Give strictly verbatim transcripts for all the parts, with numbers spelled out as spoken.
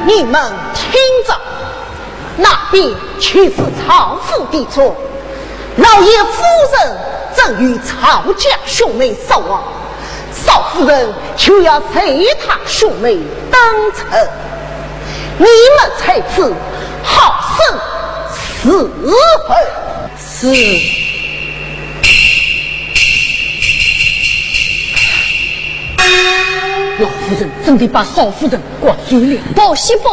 你们听着，那边就是曹府的庄，老爷夫人正与曹家兄妹说话，少夫人就要随他兄妹登城，你们在此好生伺候。 是。老夫人真的把少夫人赶走了。不是不，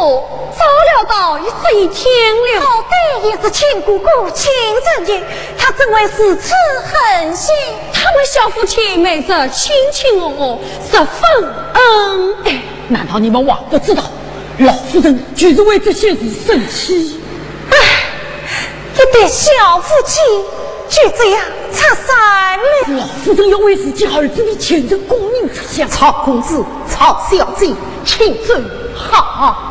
早料到，一直一天了。好歹也是亲哥哥、亲侄女，他怎会如此狠心？他们小夫妻每日卿卿我我，十分恩爱。难道你们还不知道，老夫人就是为这些事生气？唉， 一对小夫妻就这样拆散了。老夫人要为自己儿子的前程功名着想。曹公子、曹小姐，请走好。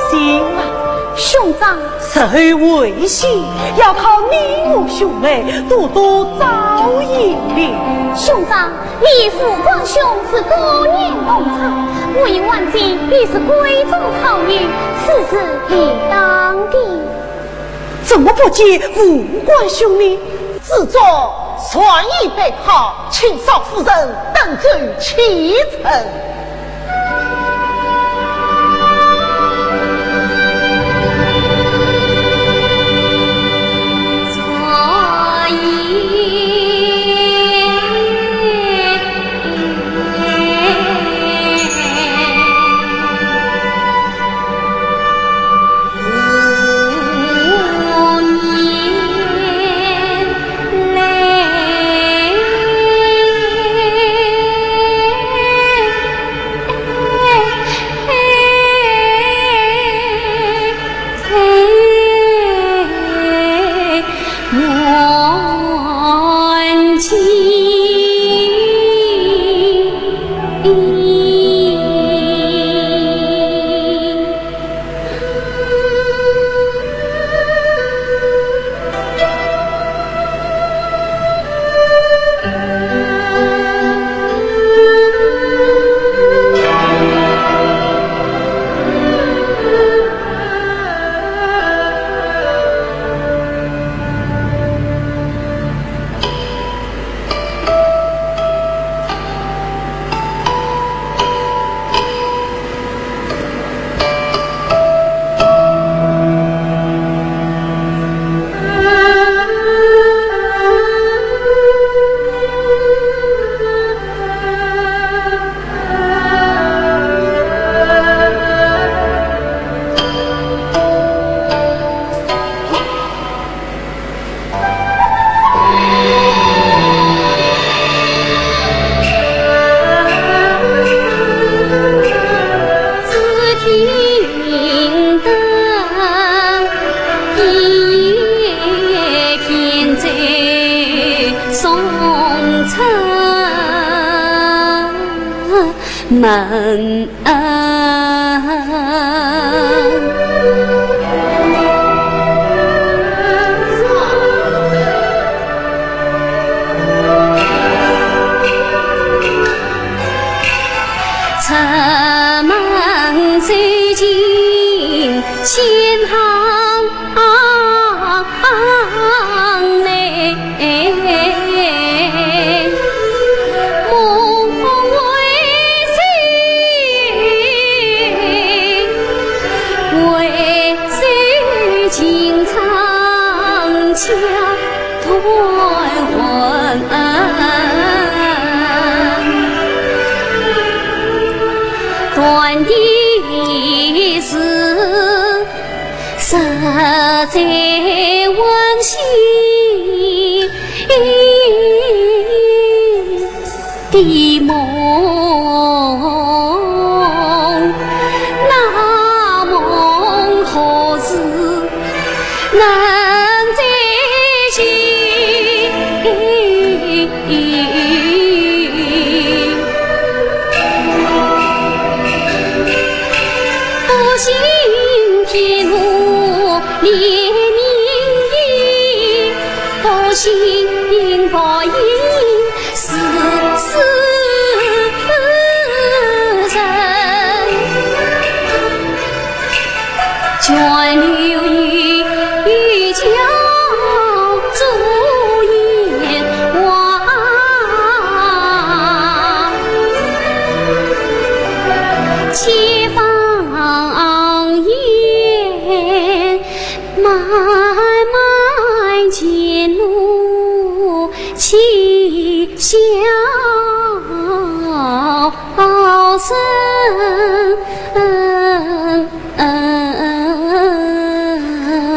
行啊，兄长，日后危险要靠你我兄妹多多照应的。兄长，你与副官兄是多年同窗，我与万金也是闺中好友，此事理当的。怎么不见副官兄呢？ 子作船已备好，请少夫人登舟启程。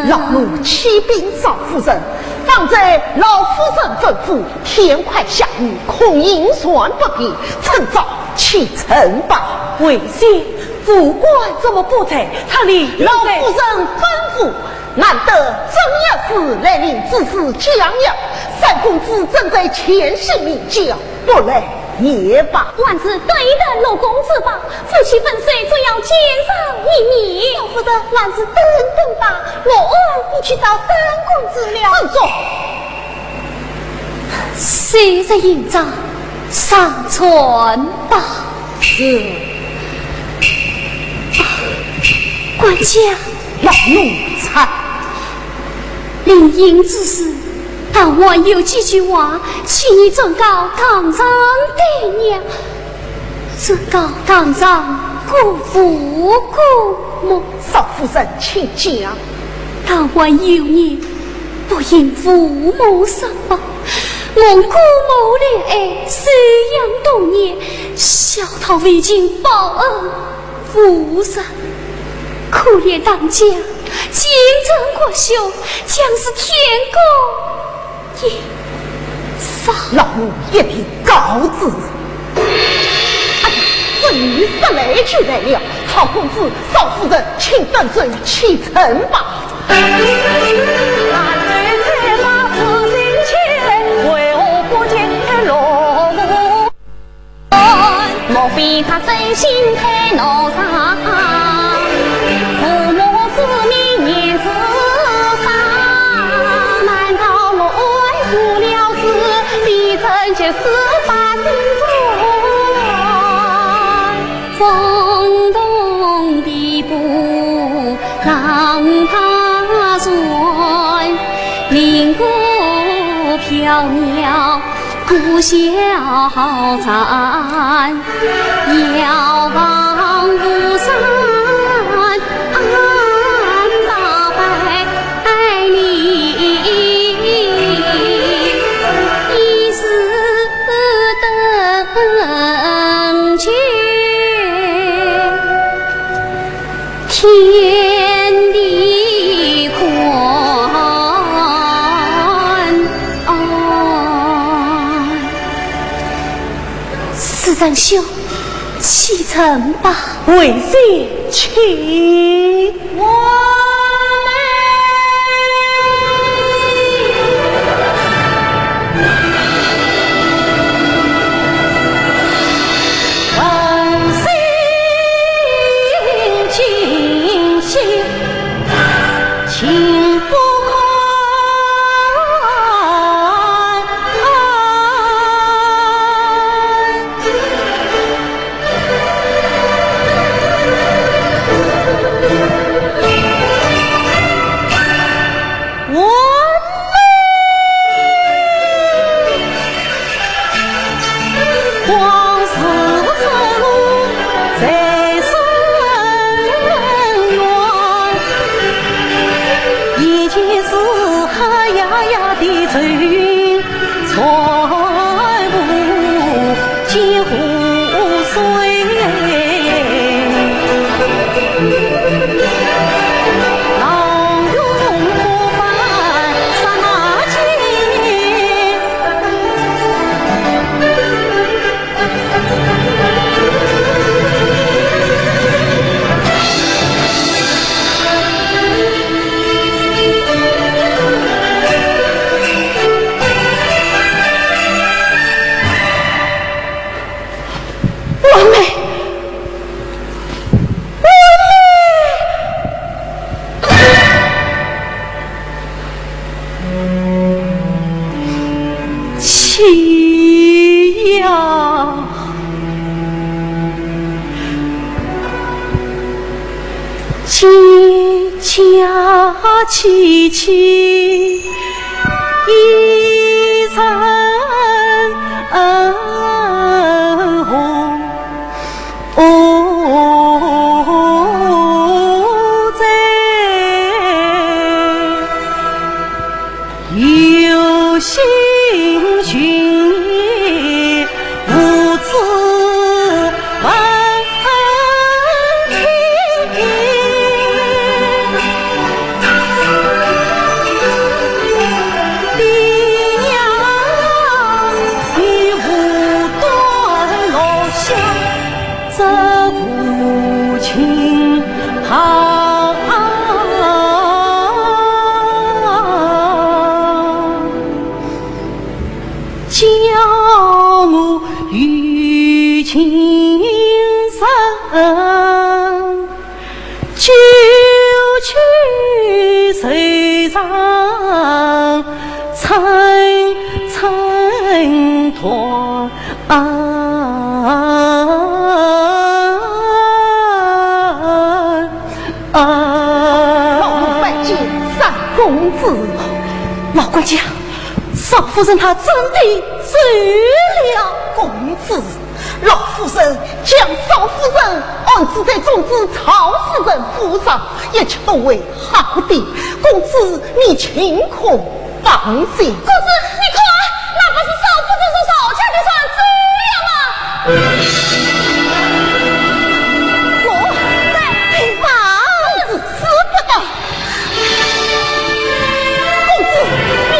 老奴启禀少夫人，方才老夫人吩咐，天快下雨，恐引船不便，趁早启程吧。为先，副官怎么不在？他理应在。老夫人吩咐，难得正月时来临，只是将要，三公子正在前行，命叫不来。也罢。还是等一等陆公子吧，夫妻分手总要见上一面。老夫人，还是等等吧，我暗地去找三公子了。住嘴！谁人应召上船吧。是。啊，管家。老奴在。临行之时， 但还有几句话，请你转告堂上爹娘，转告堂上姑父姑母。少夫人，请讲。但还有你，不因父母双亡，蒙姑母怜爱，收养多年，孝道为情，报恩 无人。可怜当家，精神国秀，将是天公一方。老奴一定告知。哎呀，这女色来就来了，曹公子、少夫人，请登舟启程吧。 世人兄，启程吧。为姐请。我们 完美，完美！ 去呀！啊啊啊！老奴拜见少公子。老管家，少夫人她真的走了。公子，老夫人将少夫人安置在种植曹氏人府上，一切都会好的。公子，你尽可 放心。公子，你看，那不是少夫人送曹家的船走了吗？我在地方。公子，使不得。公子，你，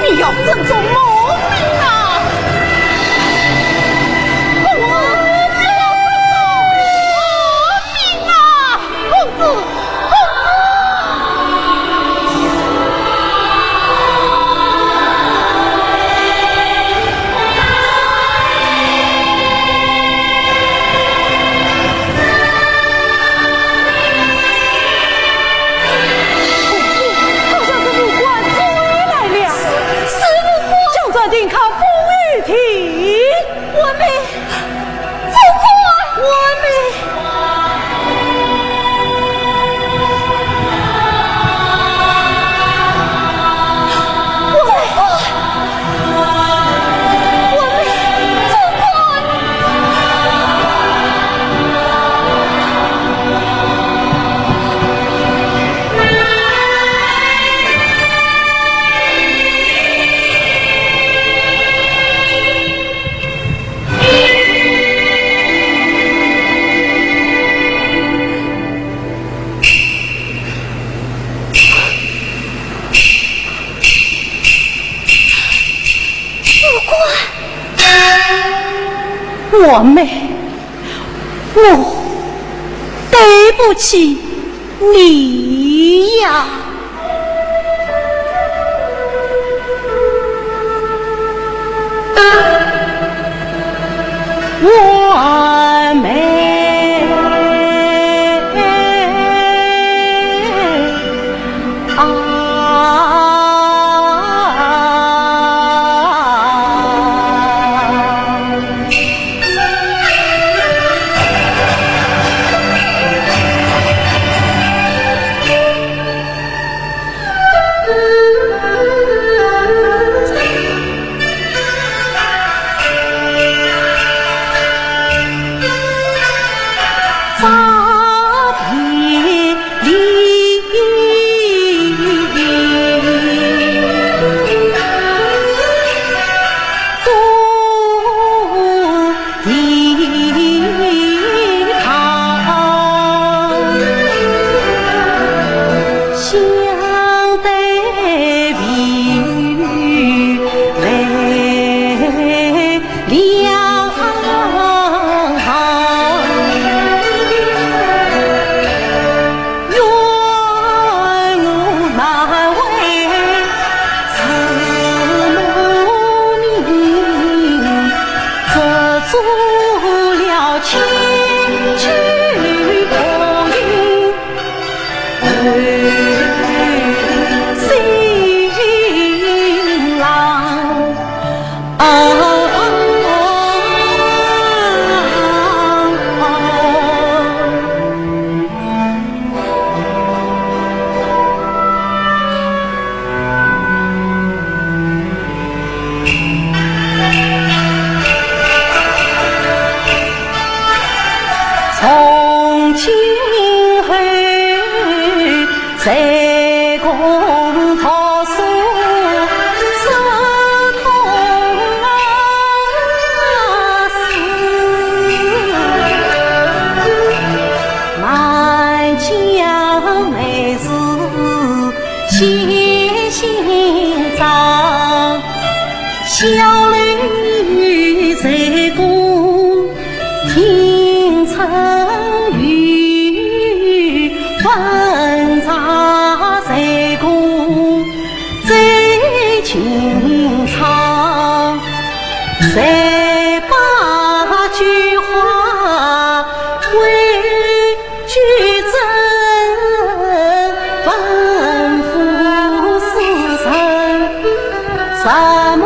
你要尊重我们啊！公子，你要尊重我们啊！ 公子，公子！公子，好像是武官追来了。是，是武官。将船停靠风雨亭。我们 武官！我们，武官！我们，武官！ 武官！我们，我对不起 你呀。我们啊。 从今后，谁共读书，书同学事。满江梅树 斜斜照，小楼谁共听春雨，晚照谁共醉清唱，谁把菊花为 举灯吩咐世人，什么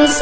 我们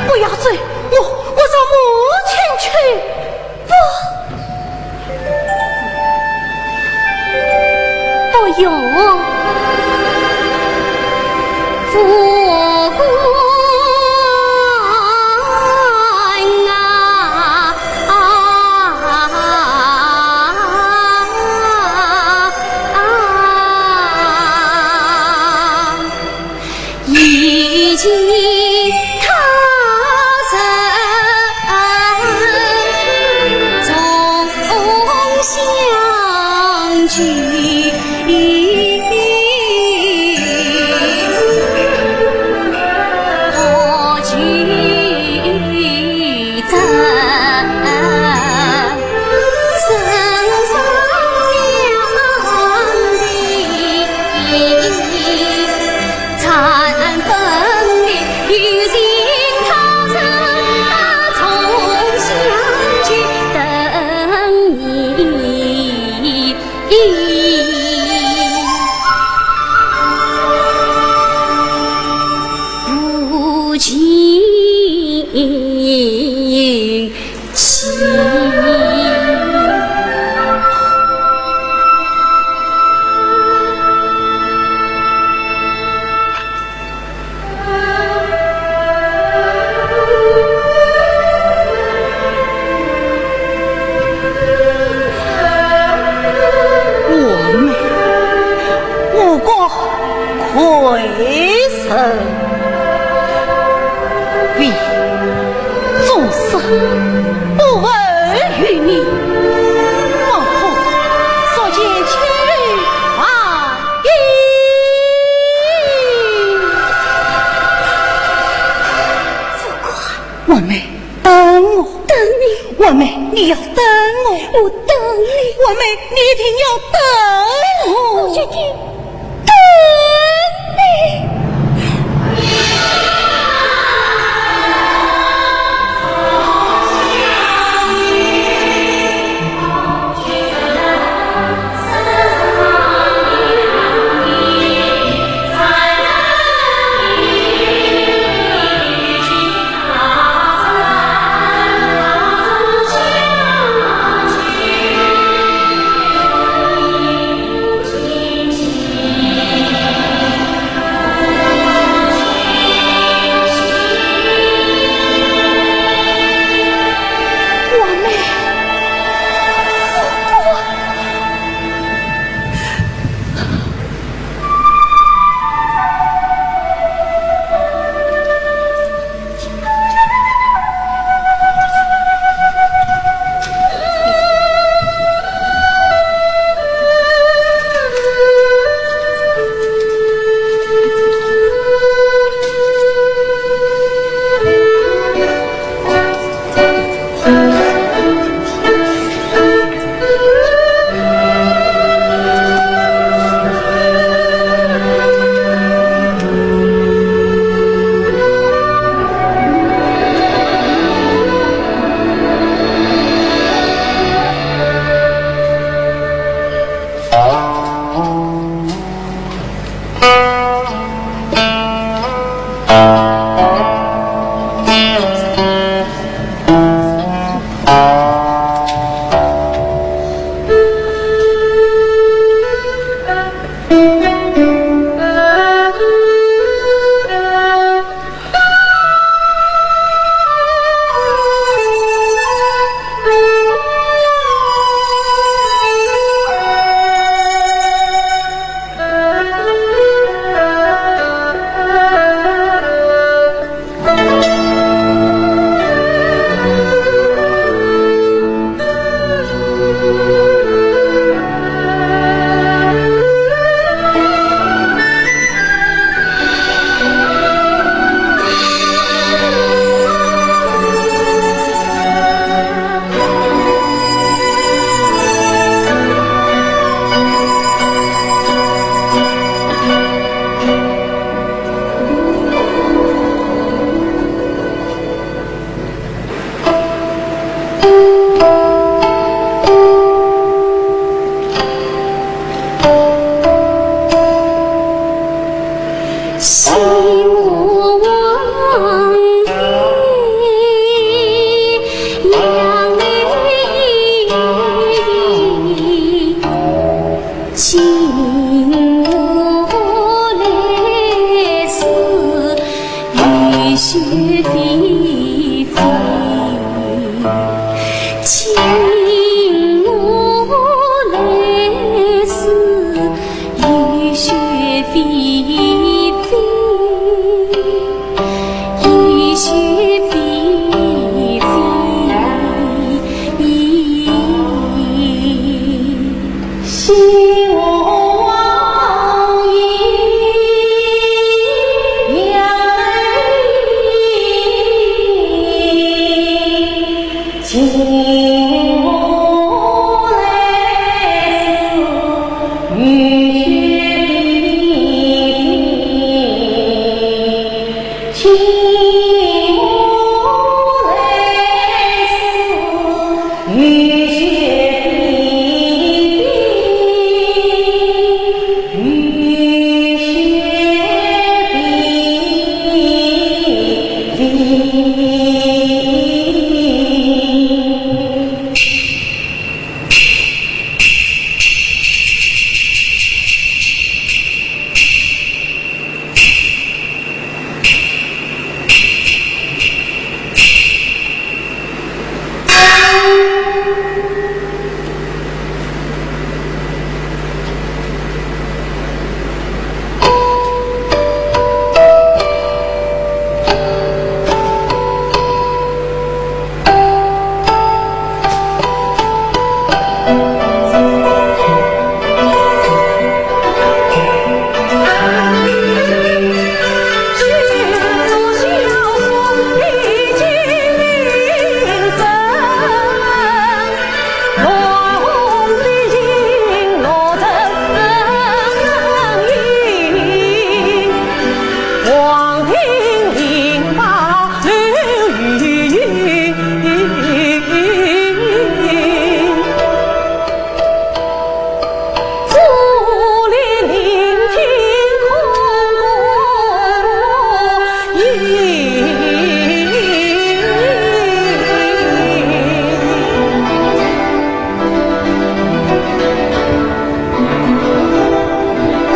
不要走，我，我找母亲去。不，不用。我们，我国魁首，为 众生不闻于你，莫可速前去啊！咦！文妹，等我。等你？文妹，你要等我。我等你。文妹，你一定要等我。我一定 等你。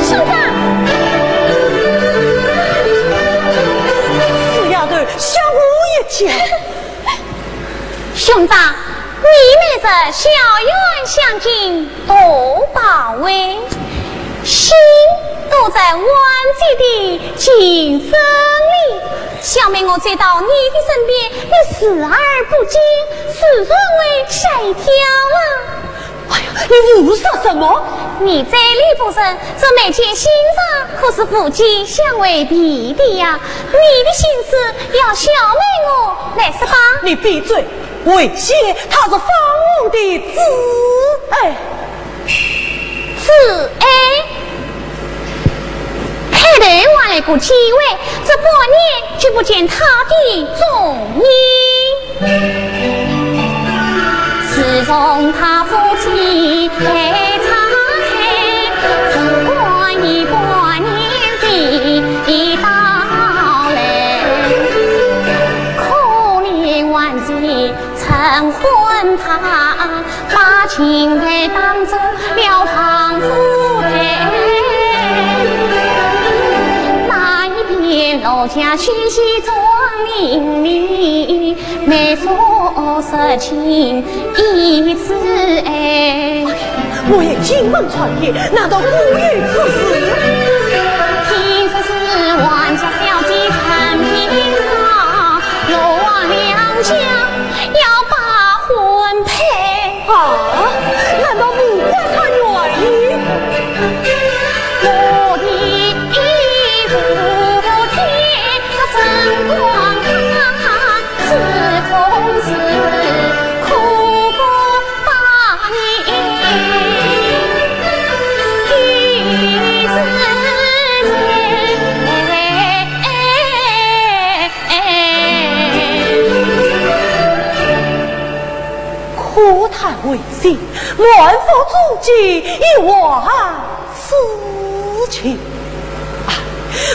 兄长！死丫头，吓我一跳！兄长，你每日小院相敬，多保卫，心都在万岁的琴声里。小妹我走到你的身边，你视而不见，时常会吓一跳啊。 哎呀，你胡说什么？你嘴里不认，这眉间心上可是夫妻相为避的呀。你的心事要小妹我来说吧。你闭嘴！为妻她是方翁的姊爱。姊爱？ 开头还来个机会，这半年就不见他的踪影。自从他夫妻太差开，总管一半年的到来，可怜还是 成婚他把情爱当作了丈夫的，那一边老家学习庄林里，媒妁事情一直哎。我也听闻传言，难道果有此事？听说是王家小姐陈品芳，罗王两家 要把婚配。啊，难道不怪他愿意？我的一副天，他真光看，是风是苦过八年，一直在。 哎，可叹为妻满腹忠志，一往事情，啊，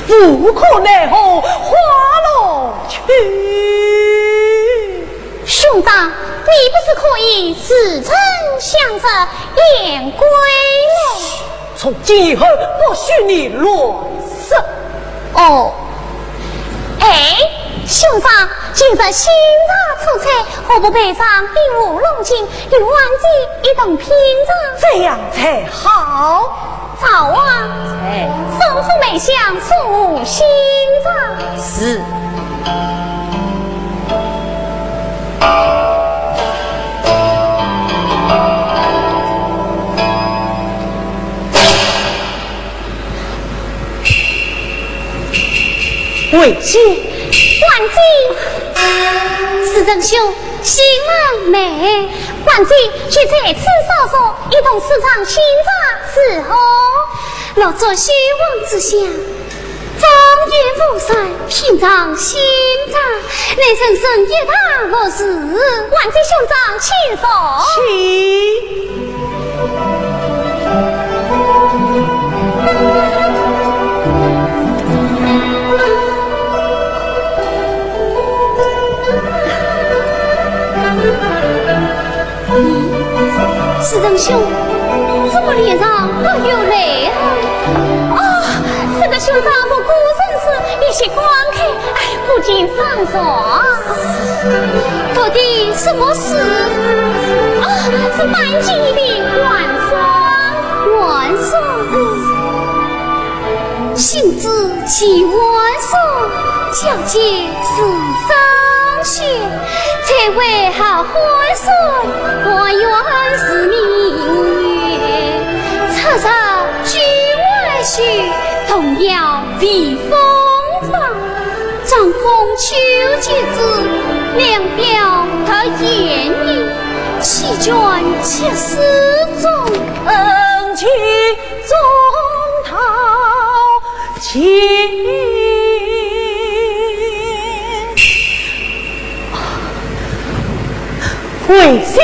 无可奈何花落去。兄长，你不是可以时常想着燕归来？ 从今以后不许你乱说。哦，哎，兄长，今日新茶出产，何不备上一壶龙井，与晚间一同品尝？这样才好。赵王。在。吩咐梅香送壶新茶。是。 回见。晚见。世子兄，喜满眉。晚间就在此稍坐，一同私尝新茶如何？老祝虚妄之想，放眼巫山，品尝新茶，乃人生一大乐事。晚见兄长请坐。请。 世子兄，怎么脸上没有泪啊？哦，世子兄长，我个人是一些感慨，哎，不禁上座。到底什么事？哦，是半斤一锭寒霜。寒霜？ 心知其寒霜，皎洁似霜雪，才为好寒霜，还愿是明月。出入君外袖，童谣避风霜。掌风秋节之，凉表特言意，弃卷七思中。恩情 中道情。为谁？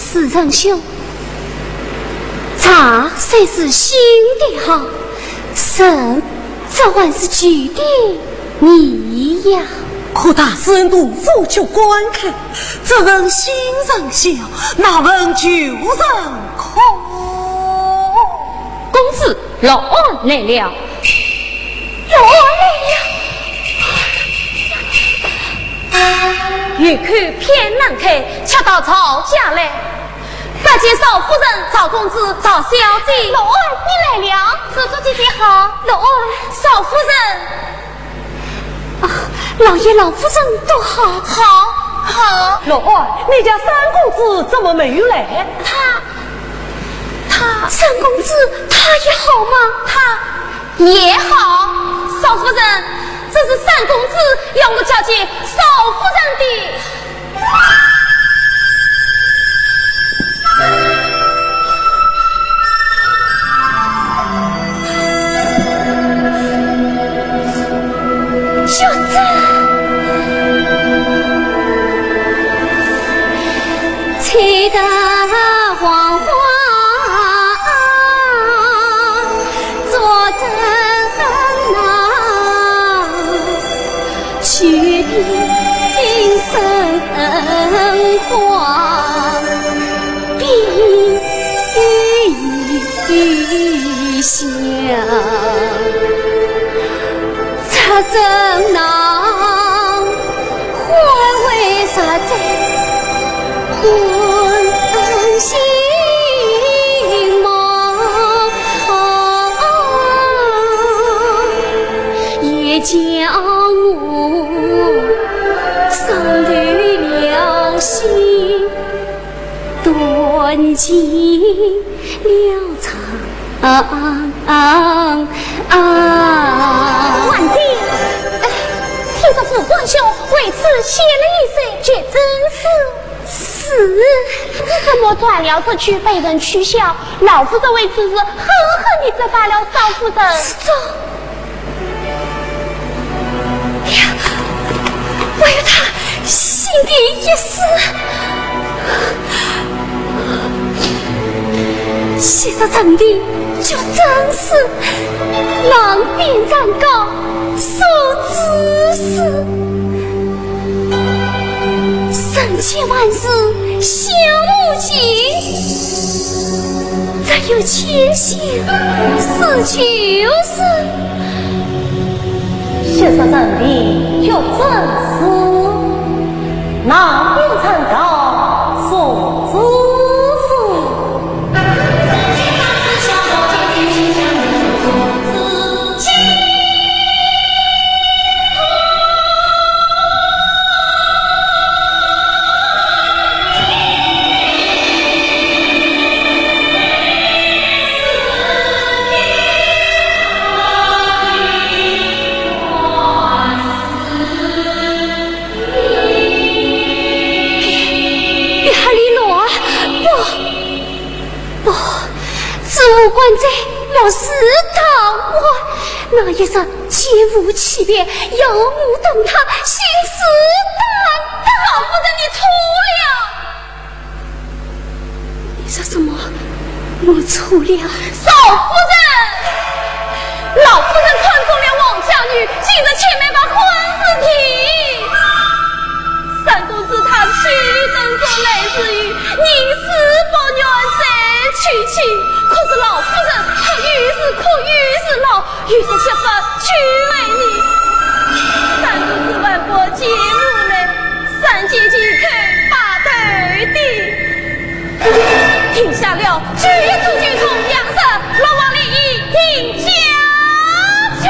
世子兄，茶虽是新的好，人 这还是旧的泥呀。可大师恩徒，勿去观看，这人心肠小，哪问旧人可？公子，老安来了。老安来了。有口偏难开，却道赵家来。 拜见赵夫人、赵公子、赵小姐。老安，你来了。赵小姐姐好。老安。赵夫人。啊，老爷老夫人都好。好，好。老安，你家三公子怎么没有来？他，他。三公子他也好吗？他 也好，赵夫人，这是三公子要我交给赵夫人的。小子，请家，插针囊，换为啥在问心忙，也将我伤透了心。 断尽了肠啊！婉姐，哎，听说副官兄为此写了一首绝症诗。诗？怎么传了出去被人取笑？老夫人为此事狠狠地责罚了少夫人。是这 呀，还有他新的一诗，昔日人的绝症诗，望边站高所致诗。人间万事休无情，只有千香是救世。 昔日人的绝症诗，望边站高所致诗。别，别，李罗啊，不，不，知府官在，我是大王，那一日奸夫欺骗，有目共睹，信誓旦旦。老夫人，你错了。 你说什么？我错了？少夫人，老夫人看中了王家女，今日却没把婚事定。三公子他去登州来时雨，宁死不愿再娶妻。可是老夫人，她又是苦又是恼， 有些想法去问你。三公子万般见无奈，三缄其口把头低，停下了举足轻重两日，老王礼已定下去。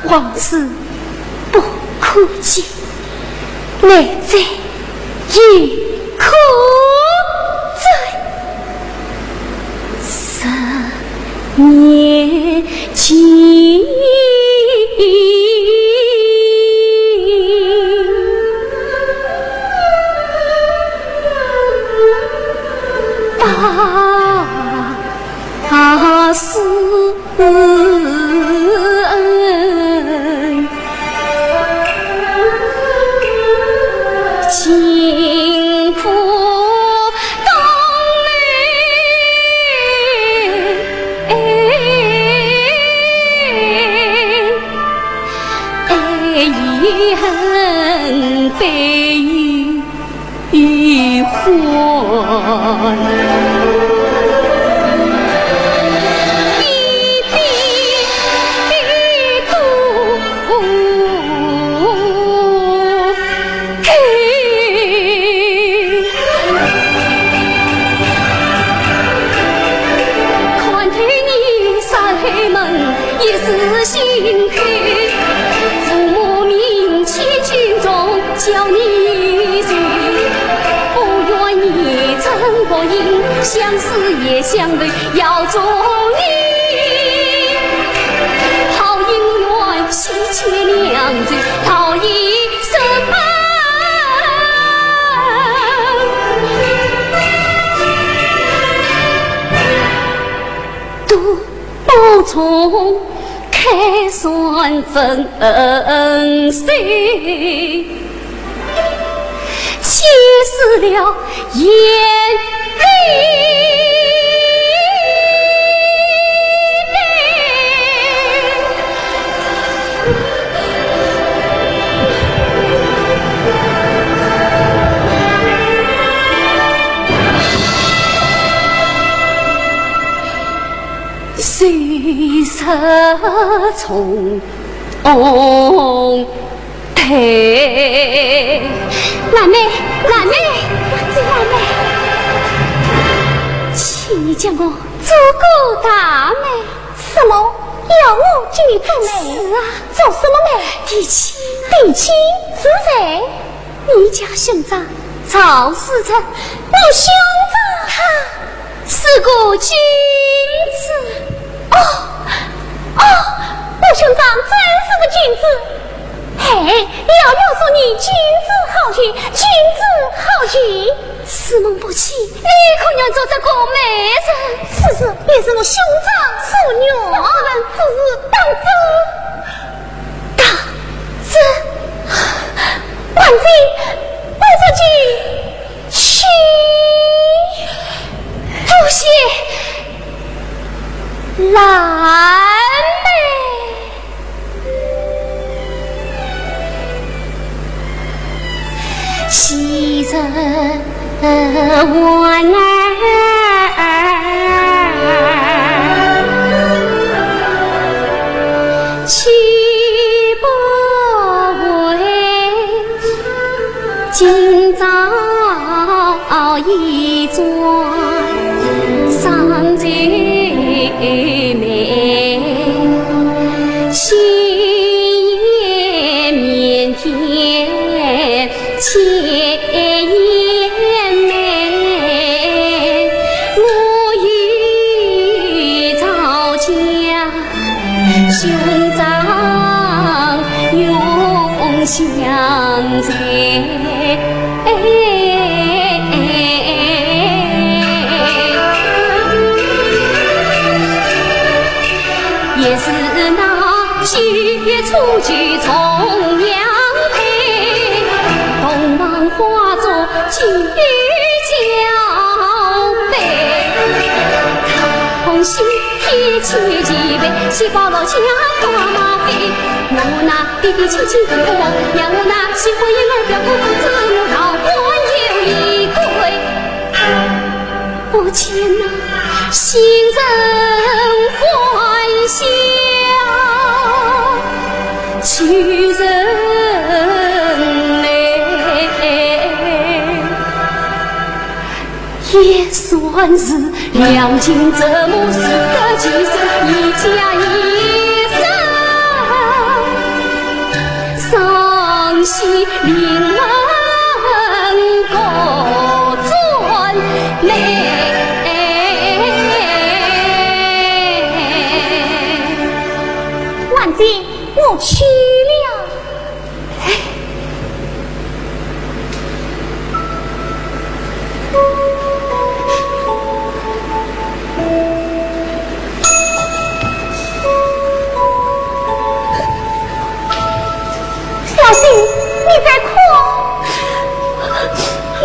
往事不可及，难再也可追。十年前，把 啊，思恩，尽付当来，爱恨悲与 欢。一笔一渡开。看透你山海门，一世心开。父母名 千军中叫你谁？不愿你成薄影，相思也相对要做你。好姻缘，喜结良缘，好一生。都 不重开山分水，气死了眼泪。 谁识从头？兰妹，兰妹，兰妹，请你将我做个大媒。什么？要我将你做媒？是啊。做什么媒？提亲。提亲？是谁？ 你家兄长赵世成。我兄长？他是个君子。哦，哦，我兄长真是个君子。嘿，老表说你君子好逑，君子好逑。师门不齐，你可愿做这个媒人？此事便是我兄长所愿。赵世成此事当真？ 大姐，万岁，万岁，请。多谢兰妹。 昔日欢儿，岂不为今朝一转伤愁眉？心也腼腆 千言梅，我欲早将兄长永相随。 也是那几处去重阳配，洞房花烛几交杯。红喜天气几杯，喜报落下花马飞。我那 爹爹亲亲不我，让我那新婚燕尔表哥不知我，老官有一对。不见那新人欢笑，旧人泪。也算是两情折磨，死得其所，一家一生。姐，我去了。哎。小姐，你在哭？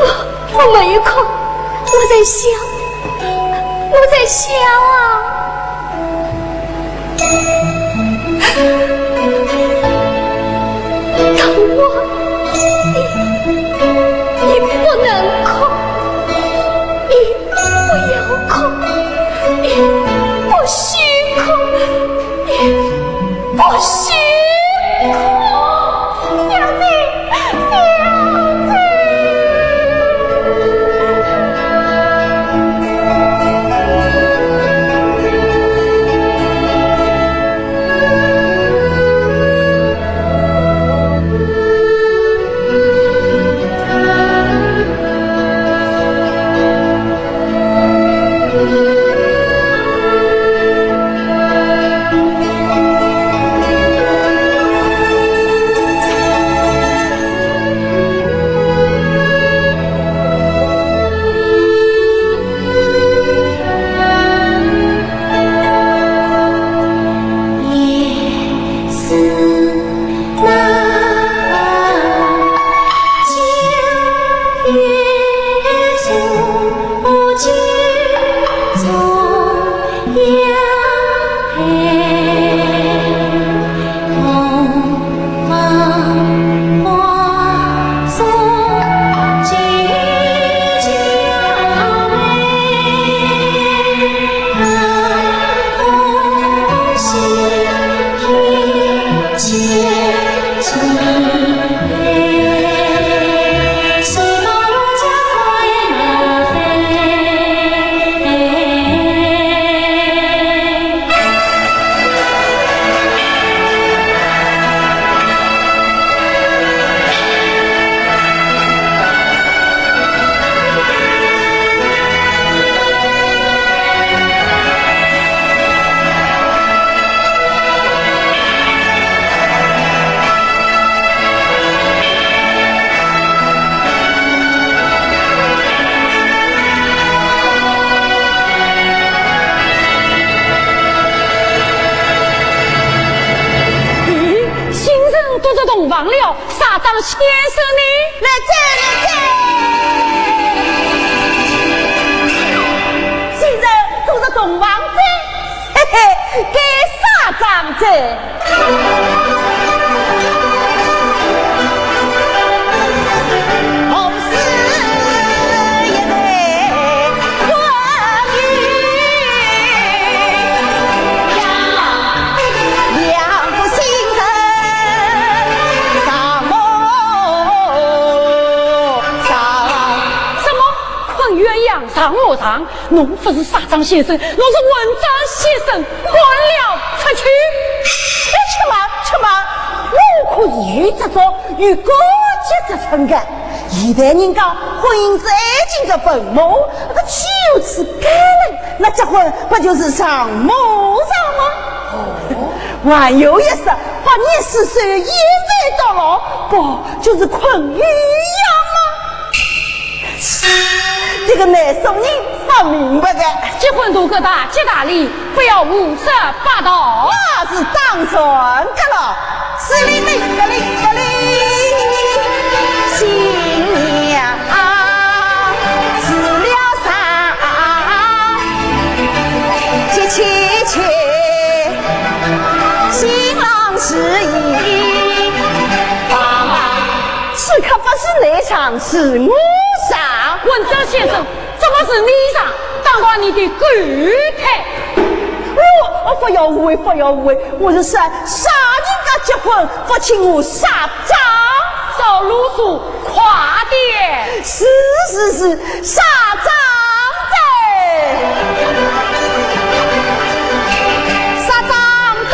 我，我没有哭，我在笑，我在笑啊。 大王，你，你不能哭，你不要哭，你不许哭，你不许哭，小姐。 咦，新人都入洞房了，纱帐先生呢？来哉，来哉！新人都入洞房哉，嘿嘿，该纱帐哉。 什么？困鸳鸯上我床？ 侬勿是纱帐先生，侬是混账先生，滚了出去！哎，且慢，且慢，我可是有执照、有高级职称的。现代人讲，婚姻是爱情的坟墓，那岂有此概人？那结婚不就是上墓上吗？哦，还有一说，八年四首，一犯到老，不就是困鸳鸯吗？ 这个难说人不明白的。结婚大吉大吉大利，不要胡说八道。那是当然的了。是哩，对，对哩，对哩。新娘啊，是了啥？去去去，新郎是一。 此刻不是你上，是我上。混账先生，怎么是你上？当着你的狗腿！哦，哦，不要误会，不要误会，我是说，啥人家结婚不请我纱帐？少啰嗦，快点！是，是，是，纱帐哉！纱帐东。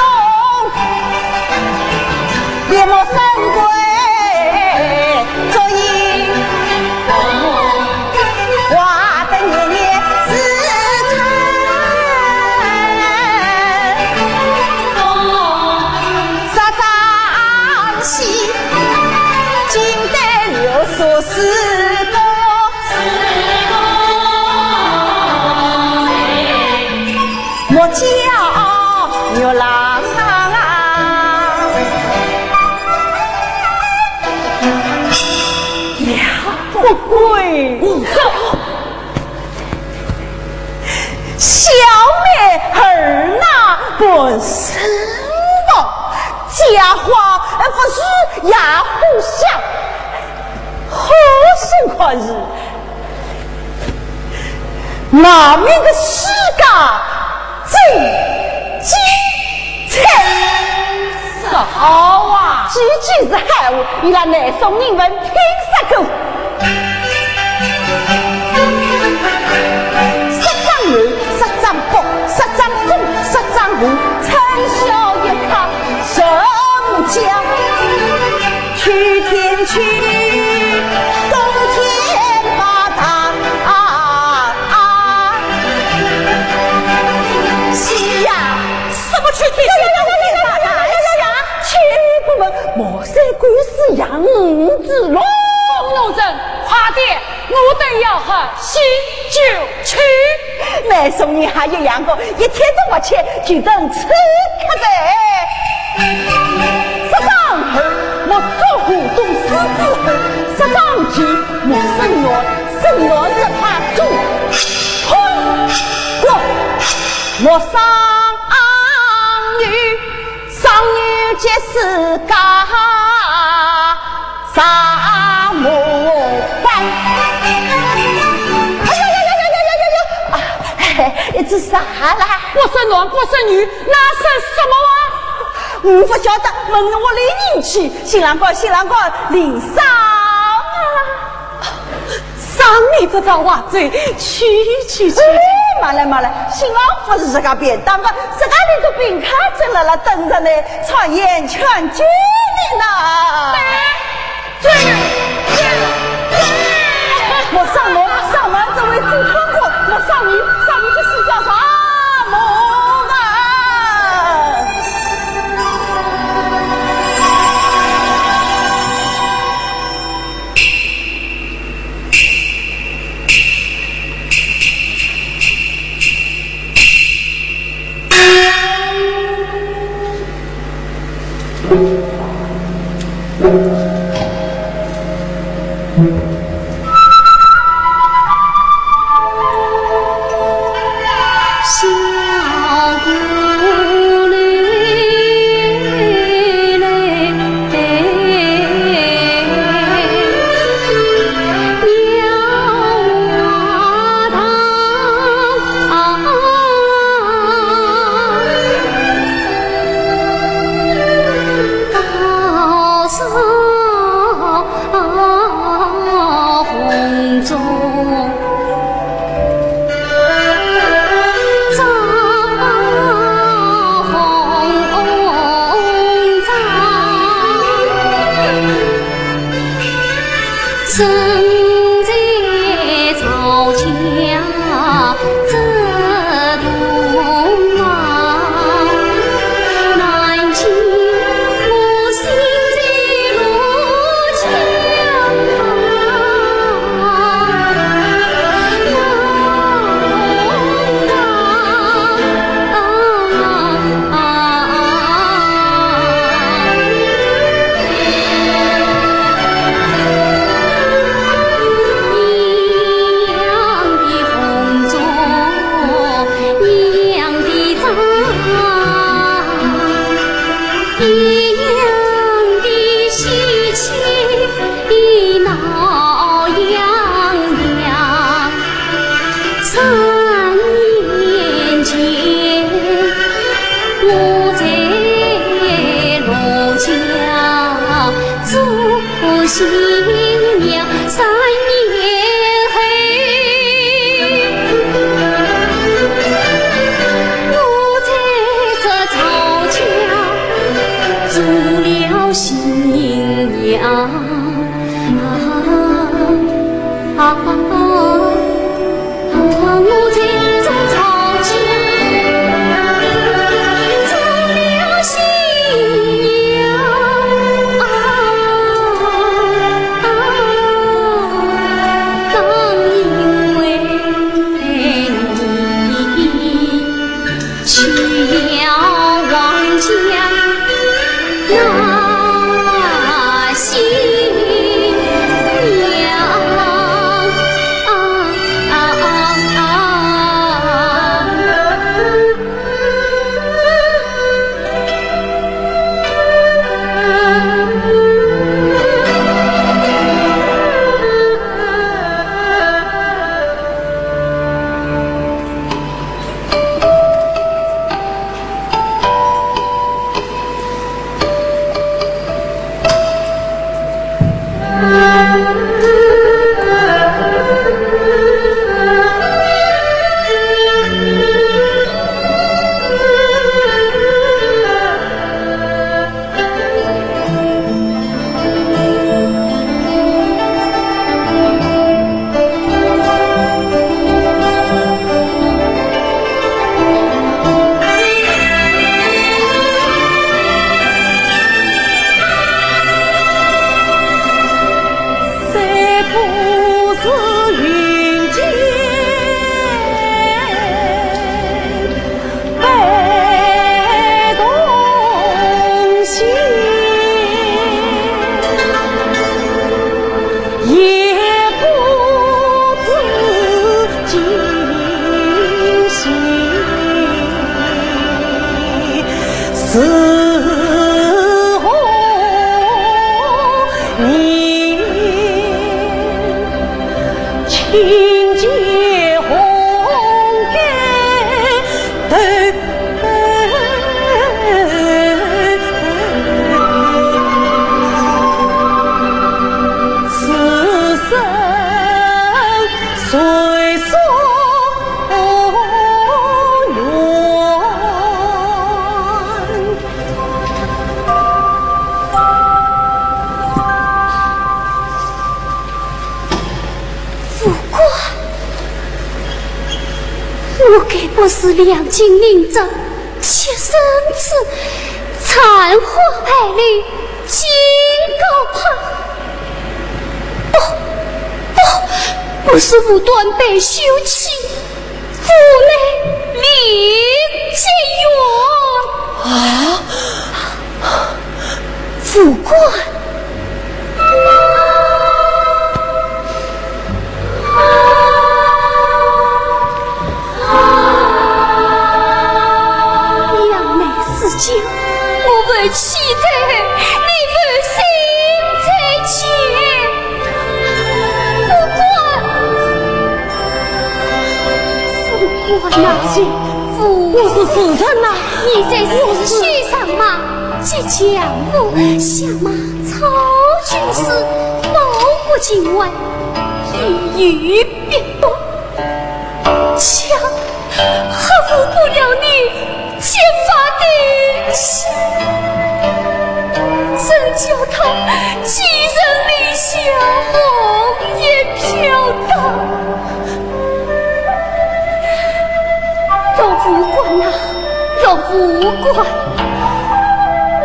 不归。小妹儿那本是我，家花不如野花香，好生看是 那面的世界最精彩。是好啊。句句是好话，伊拉南宋人文听煞个。十张楼，十张屋，十张风，十张雨，春宵一刻什么讲？ 秋天去，冬天发大。是呀，什么秋天去，冬天发大？哎呀呀，去不问，莫说归是养子咯。风流人，快点，我等要喝喜酒去。 南宋人还有两个，一天都不吃，就等此刻哉。十张二，莫做河东狮子二；十张九，莫生男，生男只怕做空国。莫生女，生女即是嫁 啥么办？哎呀呀呀呀呀呀呀呀！啊，嘿嘿，这啥啦？不生男不生女，那生什么啊？我不晓得，问我里人去。新郎官，新郎官，领赏啊！赏你这张话嘴，去去去！哎，慢来慢来，新郎不是这个便当的，这个里头宾客正辣辣等着呢，唱演劝救命呐！ 莫上门，上门这位主客官，莫上你，上你这是叫啥么啊？我该不是两京令尹，屈臣氏，残花败柳，金高攀？不，不，我是无端被休弃，无奈另结缘。啊？无关。 杨梅是酒，我负妻在后，你负心在前。不管，不管那些，我是世人呐，你在世界上吗？激将法，相马操军师，报国情怀，一语别过。 却还负不了你结发的心，怎叫他寄人篱下，红叶飘荡？若无关啊，若无关，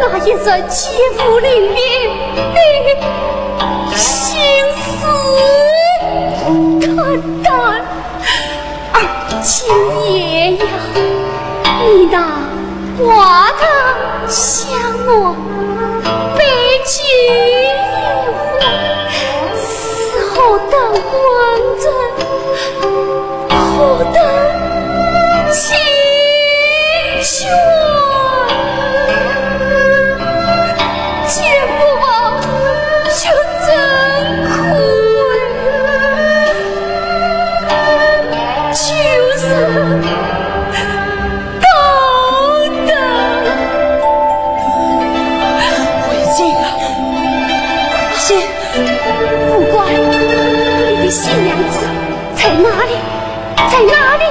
那一日奸夫凌民的心事坦荡。 而今夜呀，你那花灯香墨，杯酒烟火，是何等温存，何等清泉。见不忘，就真可 就是道德。慧姐啊，慧姐，不管，你的新娘子在哪里？在哪里？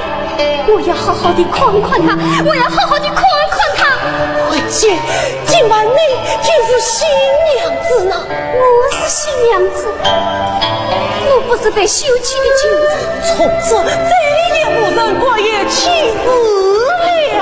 我要好好地看看她，我要好好地看看她。慧姐，今晚你就是新娘子呢。 我是新娘子，我不是被休弃的囚人。从此这里的无人管也，岂是了？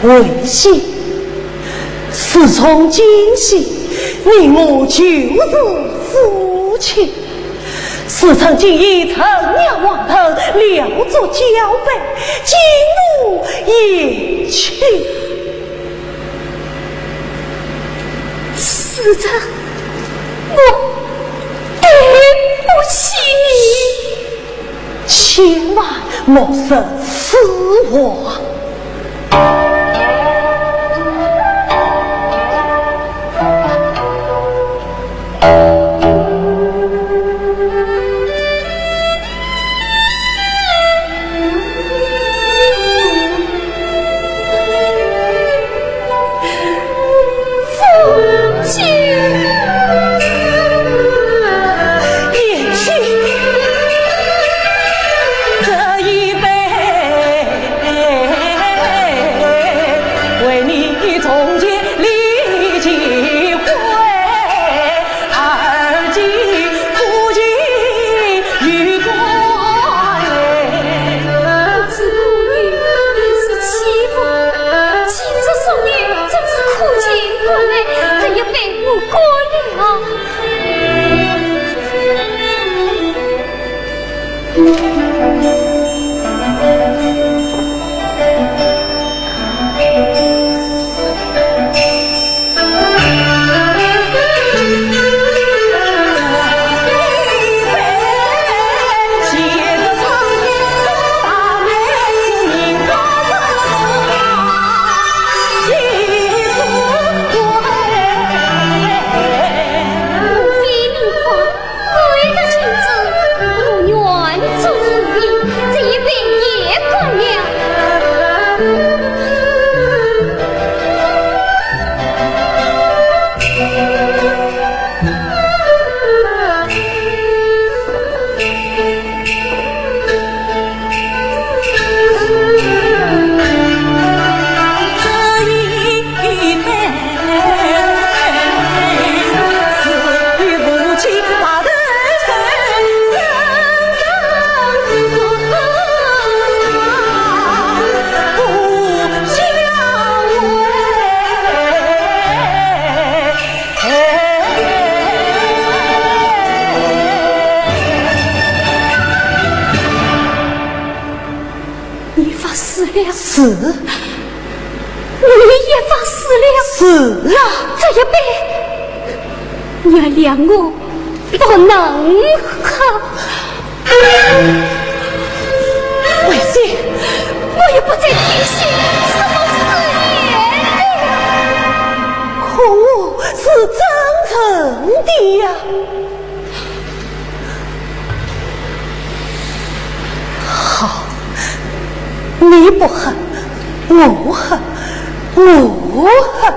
为妻，自从今起，你我就是夫妻。事成今已成了王后，料作交杯，敬我一曲。事成，我对不起你。 千万莫说此话。我是苦命，你是欺负，今日所遇真是苦尽甘来，这一杯我干了。我非命苦， 我的情字，我愿做一名，这一杯也干了。你发誓了？是。你也发誓了？是啊。这一杯，原谅我不能喝。 为妻，我也不再听信什么誓言了。可我是真诚的呀。好，你不喝，我喝，我喝。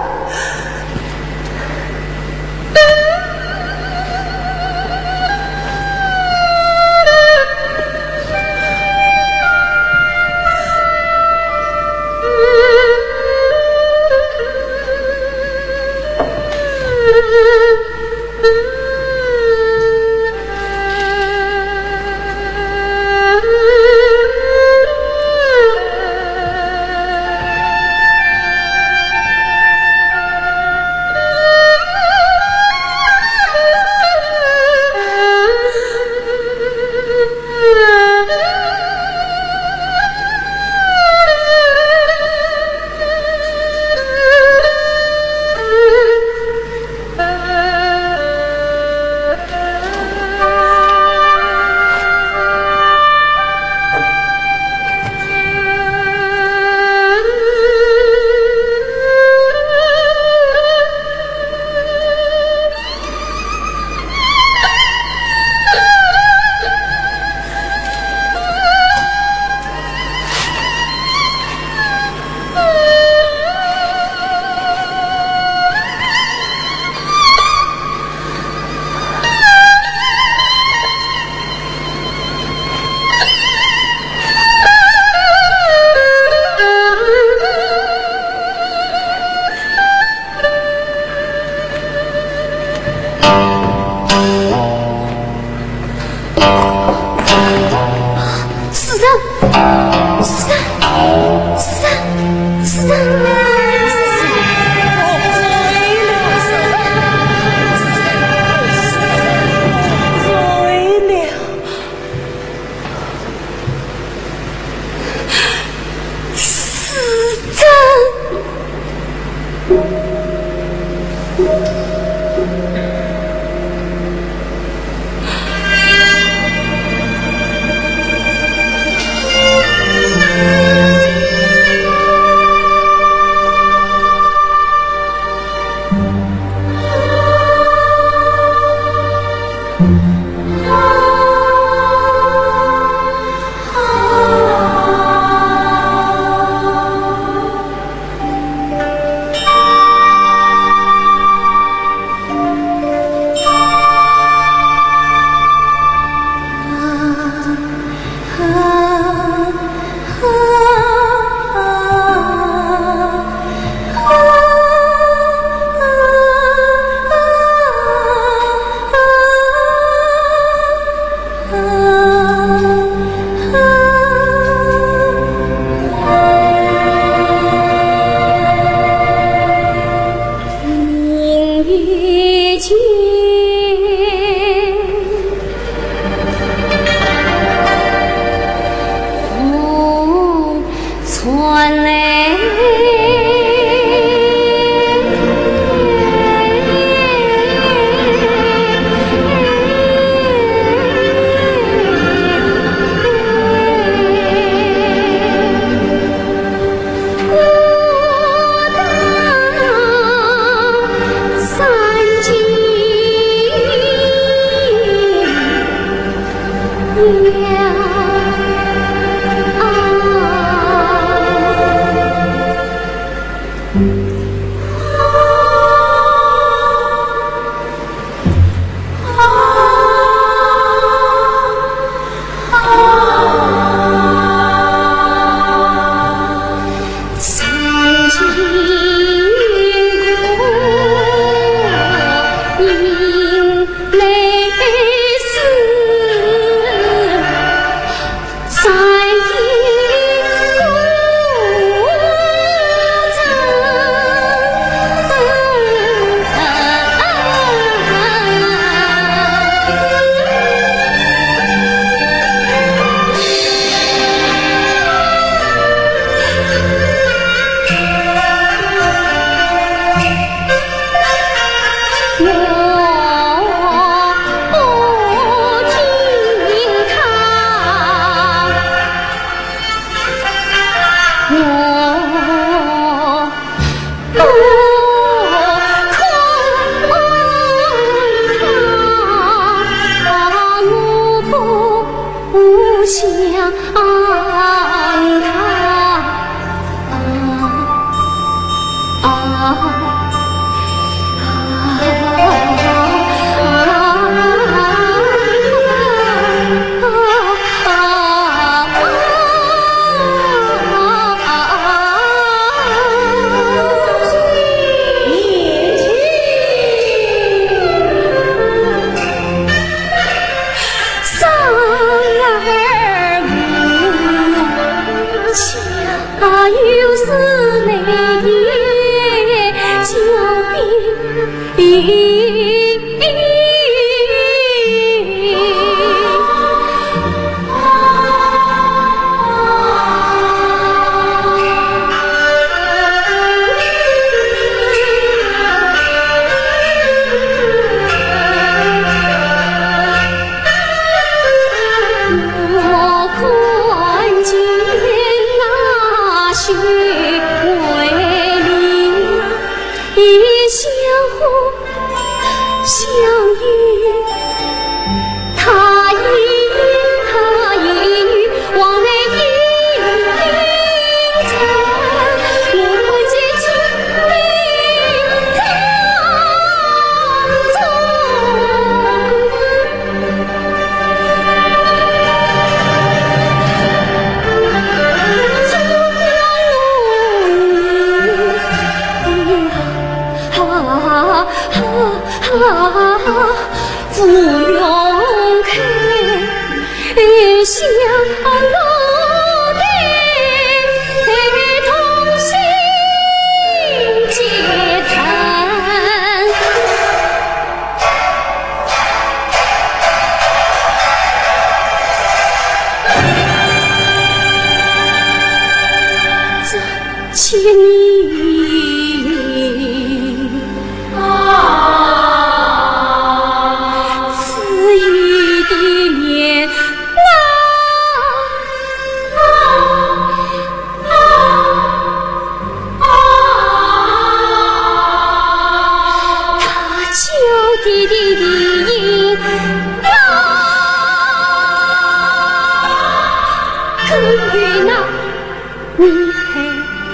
千里。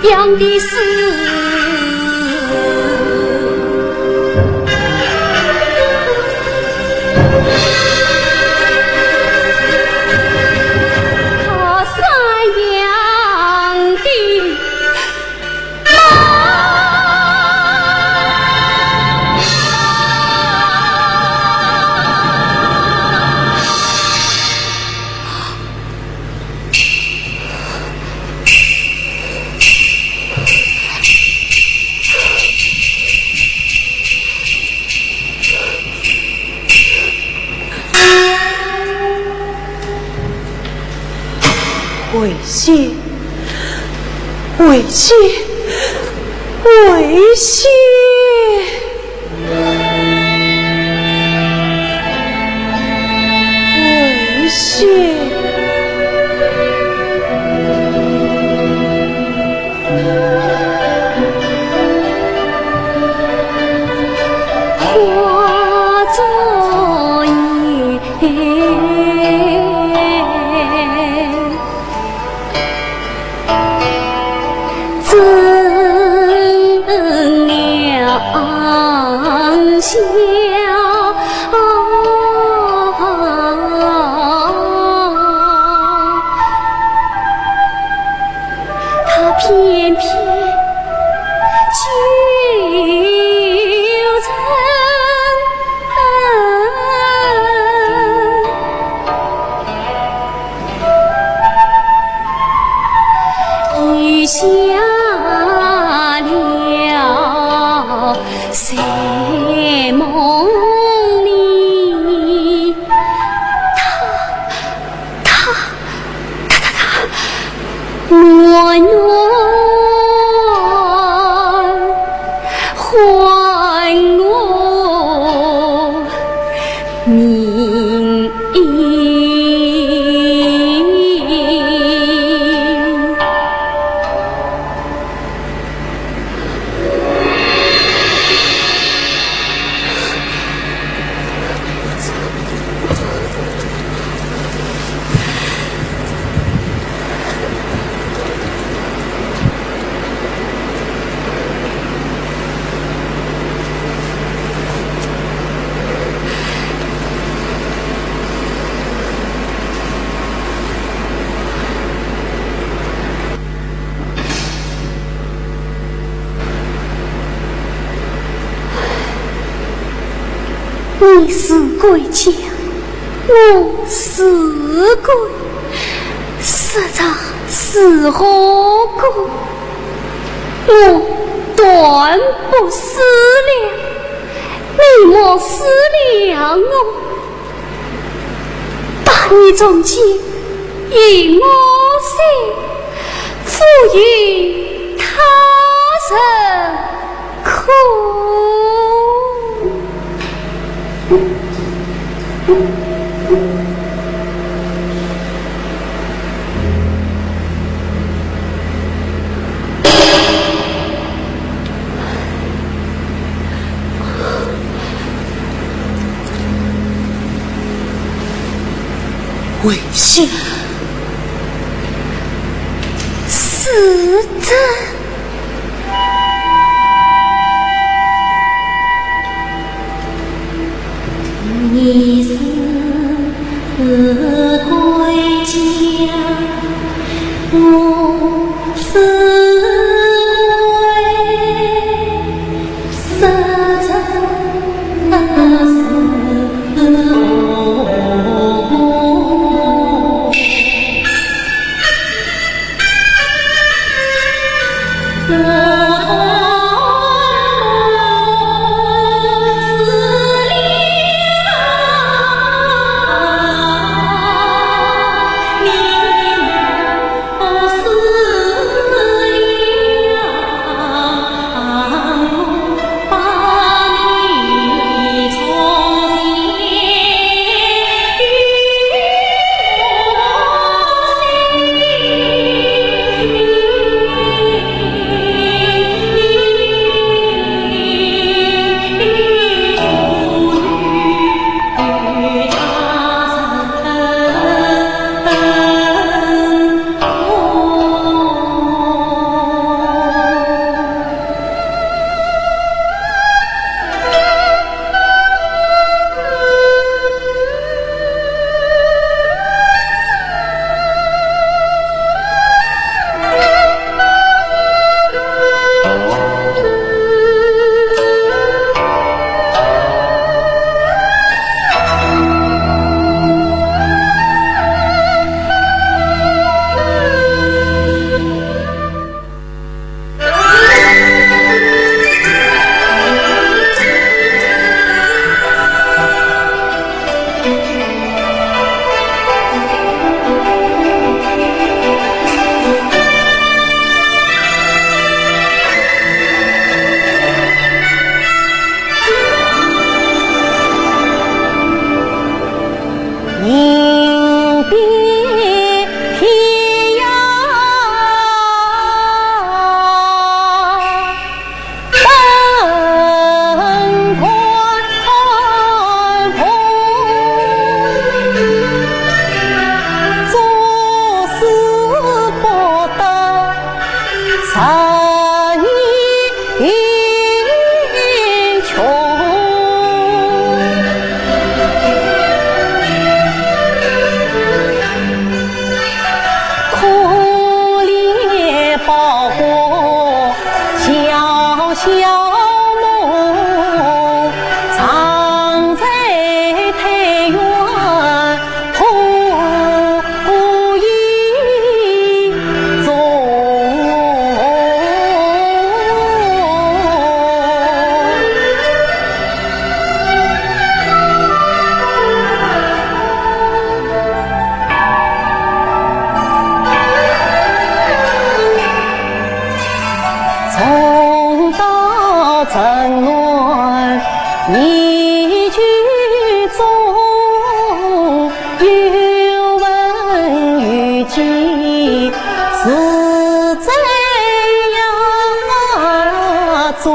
样的事。他山羊的 危险！危险！危险！危险！ 化作烟，蒸了香。 他偏偏就曾许下了 在梦里，他，他，他，他，他，暖暖唤我 名医。你是鬼家，我是鬼，说着是何故？ 我断不思量，你莫思量我，把你从前与我说，勿与他人 可。危险！是的。你是归家，我是归你居中有问有计，自在衙中。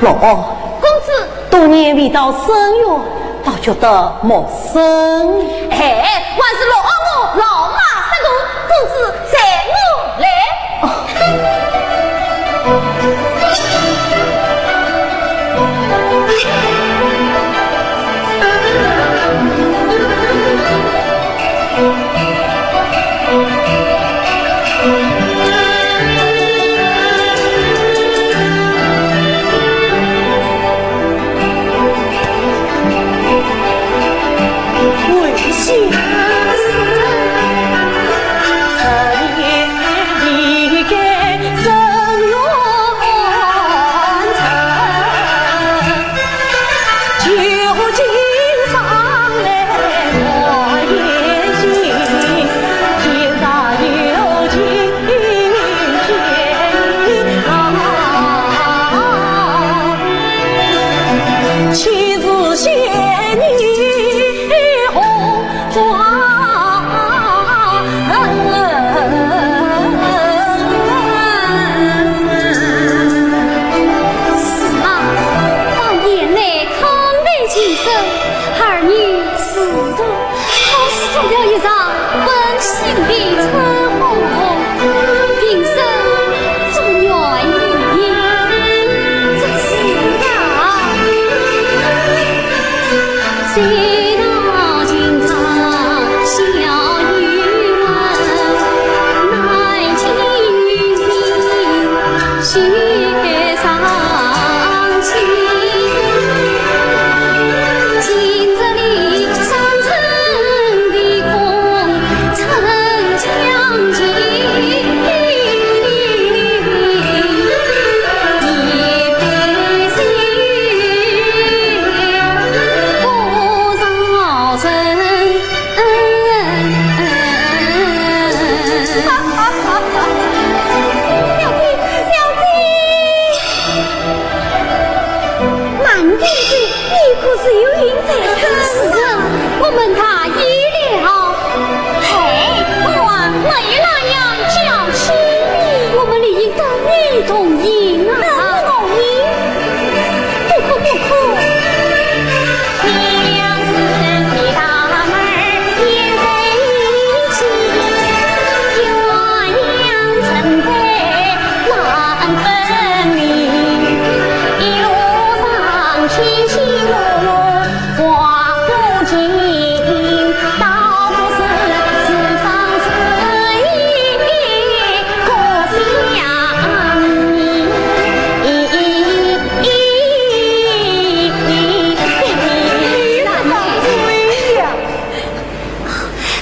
老二，公子，多年未到深院，倒觉得陌生。哎，还是老二我老马识途，公子随我来。 是啊，当年那康熙亲生，儿女是的，好似做了一场温馨的春梦。平生祝愿你，这是啊。 小姐，小姐。慢点，你可是有孕在身啊。是啊，我们大意了。哎，我啊，没有那样娇气的。我们理应等你同意啊。等我同意？不可，不可。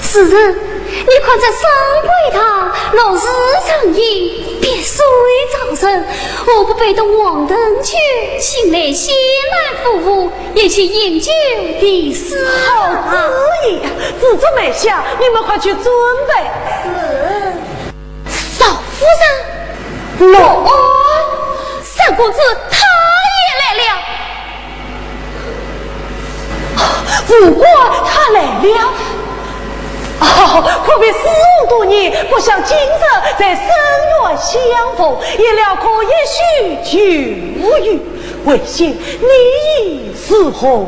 世人，你看这三跪堂，落日长影，别水照人，何不摆顿黄灯酒，请来仙来夫妇，一起饮酒题诗啊。好主意，紫竹、梅香，你们快去准备。是。 少夫人，老三公子他也来了。父官他来了。哦，可比四五多年，不想今日在深院相逢，也聊过一叙旧语。为兄，你意如何？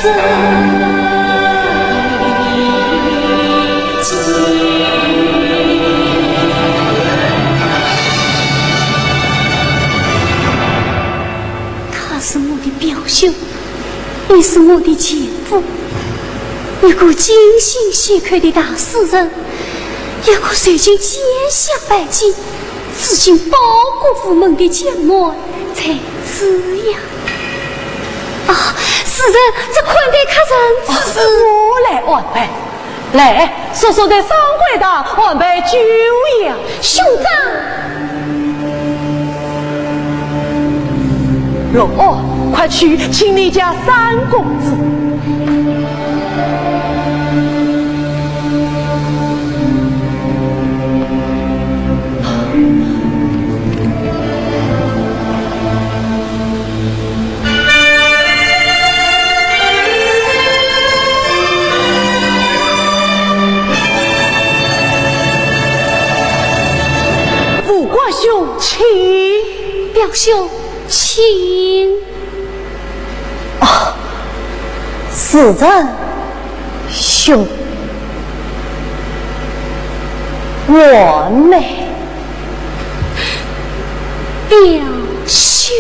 他是我的表兄，你是我的前夫，一个精心细看的大诗人，一个受尽奸相拜金， 至今报国无门的江南才子呀！啊，世人，这款待客人之事，我来安排。来，速速在商会堂安排酒宴。兄长。陆安，快去请你家三公子。 副官兄，请。表兄，请。 啊，世人兄，完美。表兄。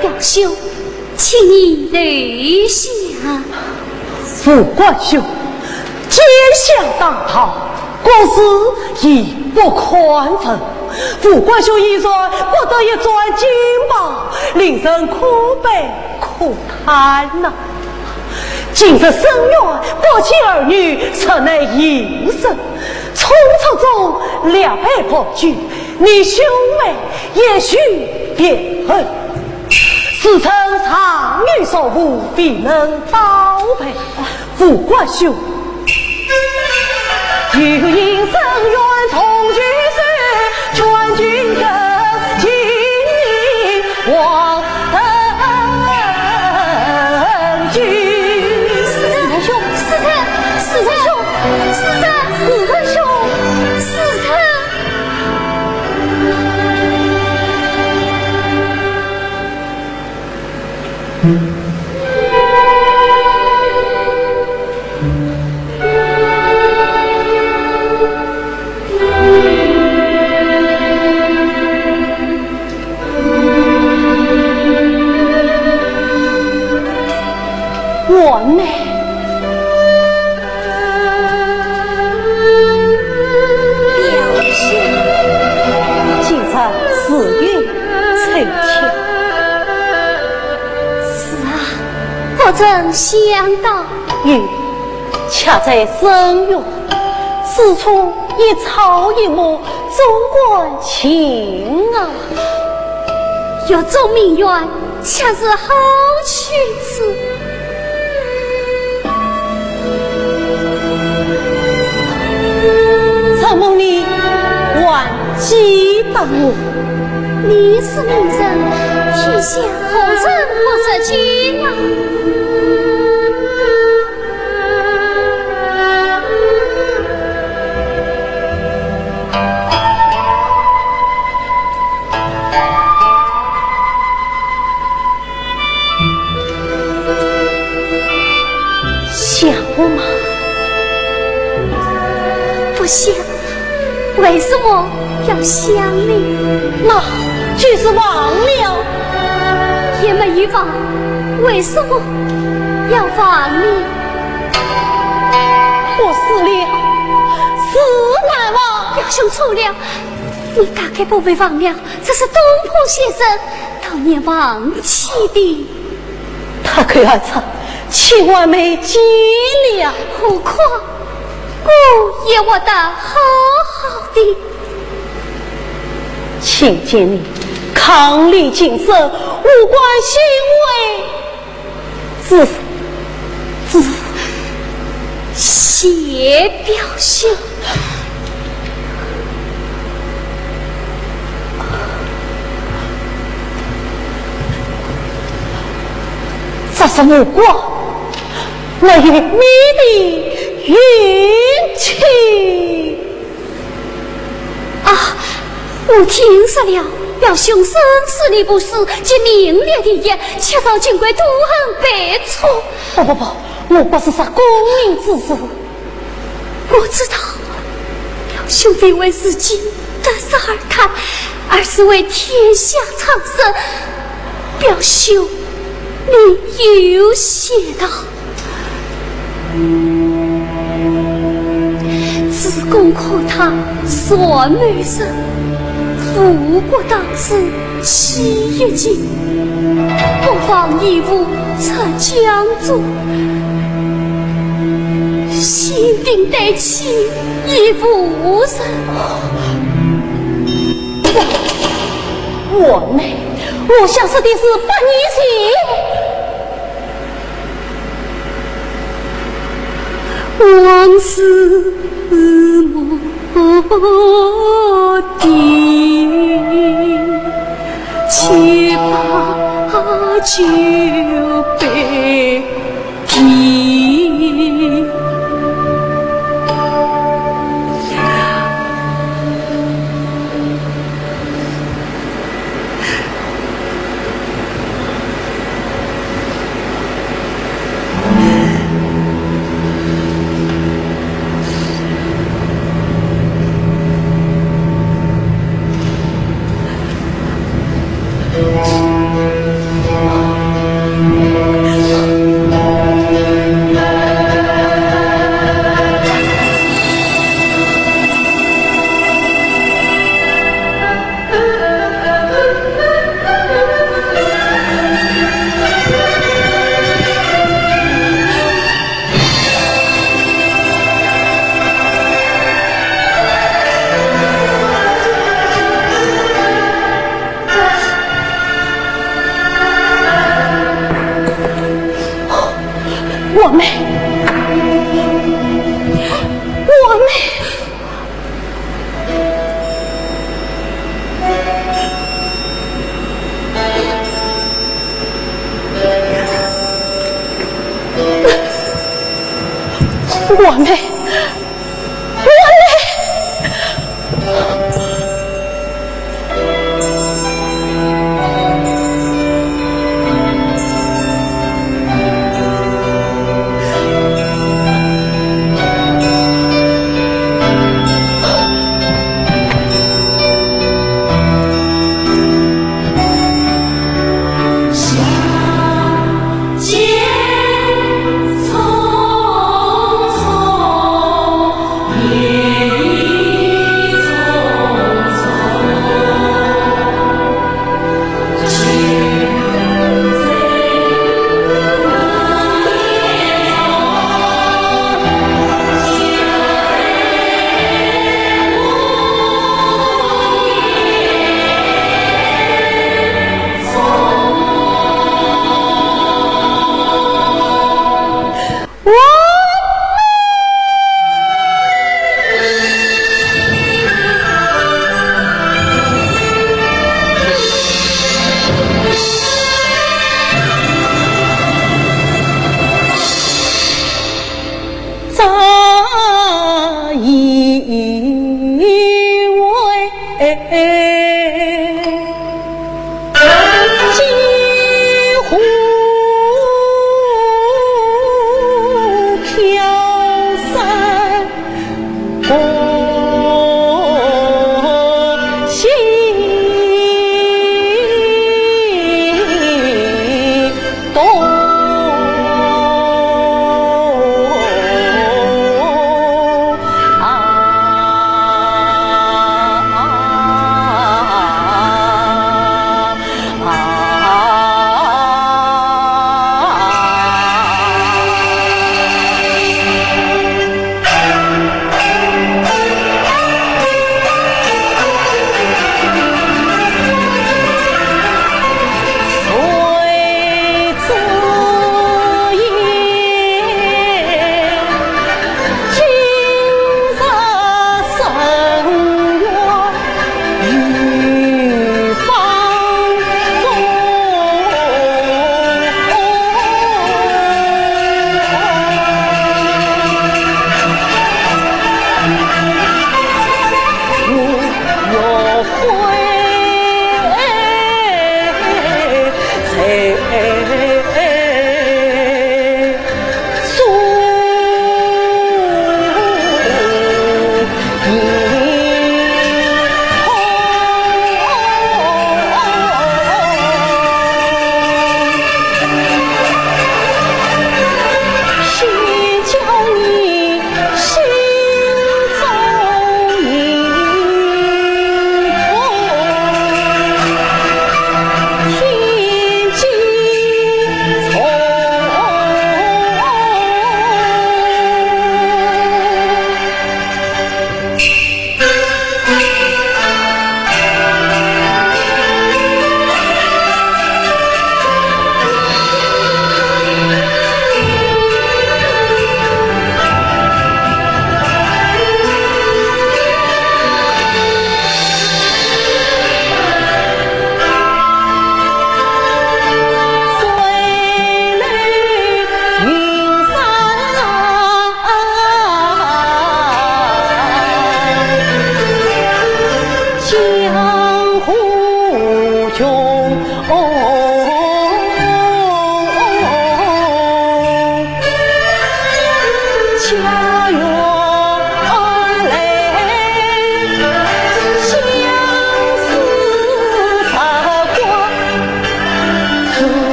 表兄，请你留下。副官兄，奸相当道，国事宜不刊问。副官兄一人不得一转金榜，令人可悲可叹呐。今日申冤不见儿女，实乃应声。 冲突中两败不举，你兄妹也许别恨。时辰尚有所无，未能报备。副官兄，有应申冤从举手，全军跟进往登京。世人，世人，曾想到。有，恰在深院，此处一草一木，总管静啊。月中明月，恰是好去处。承蒙你还记得我。你是名人，天下何人不知君啊？ 想我吗？不想。为什么要想你？那就是忘了。也没有忘，为什么要忘你？我死了，死难忘。表兄错了，你大概不会忘了，这是东坡先生当年忘记的。 他口儿唱，千万没见了。何况我也活得好好的。卿见你伉俪近身，无关心为之，之。谢表兄。 这是我国没有你的运气。啊，我听说了，表兄生死你不死，及名列第一，恰到今归，徒恨百出。不不不，我不是说功名之事。 我知道，表兄非为自己得失而谈，而是为天下苍生。表兄，你有些道。子貢可叹山盟深，吴国当时 起一经，不忘义父出疆中，先兵待起亦无人。我妹，我想说的是八年前。 往事莫提，且把酒杯提。 我妹，我妹。 我妹，我妹。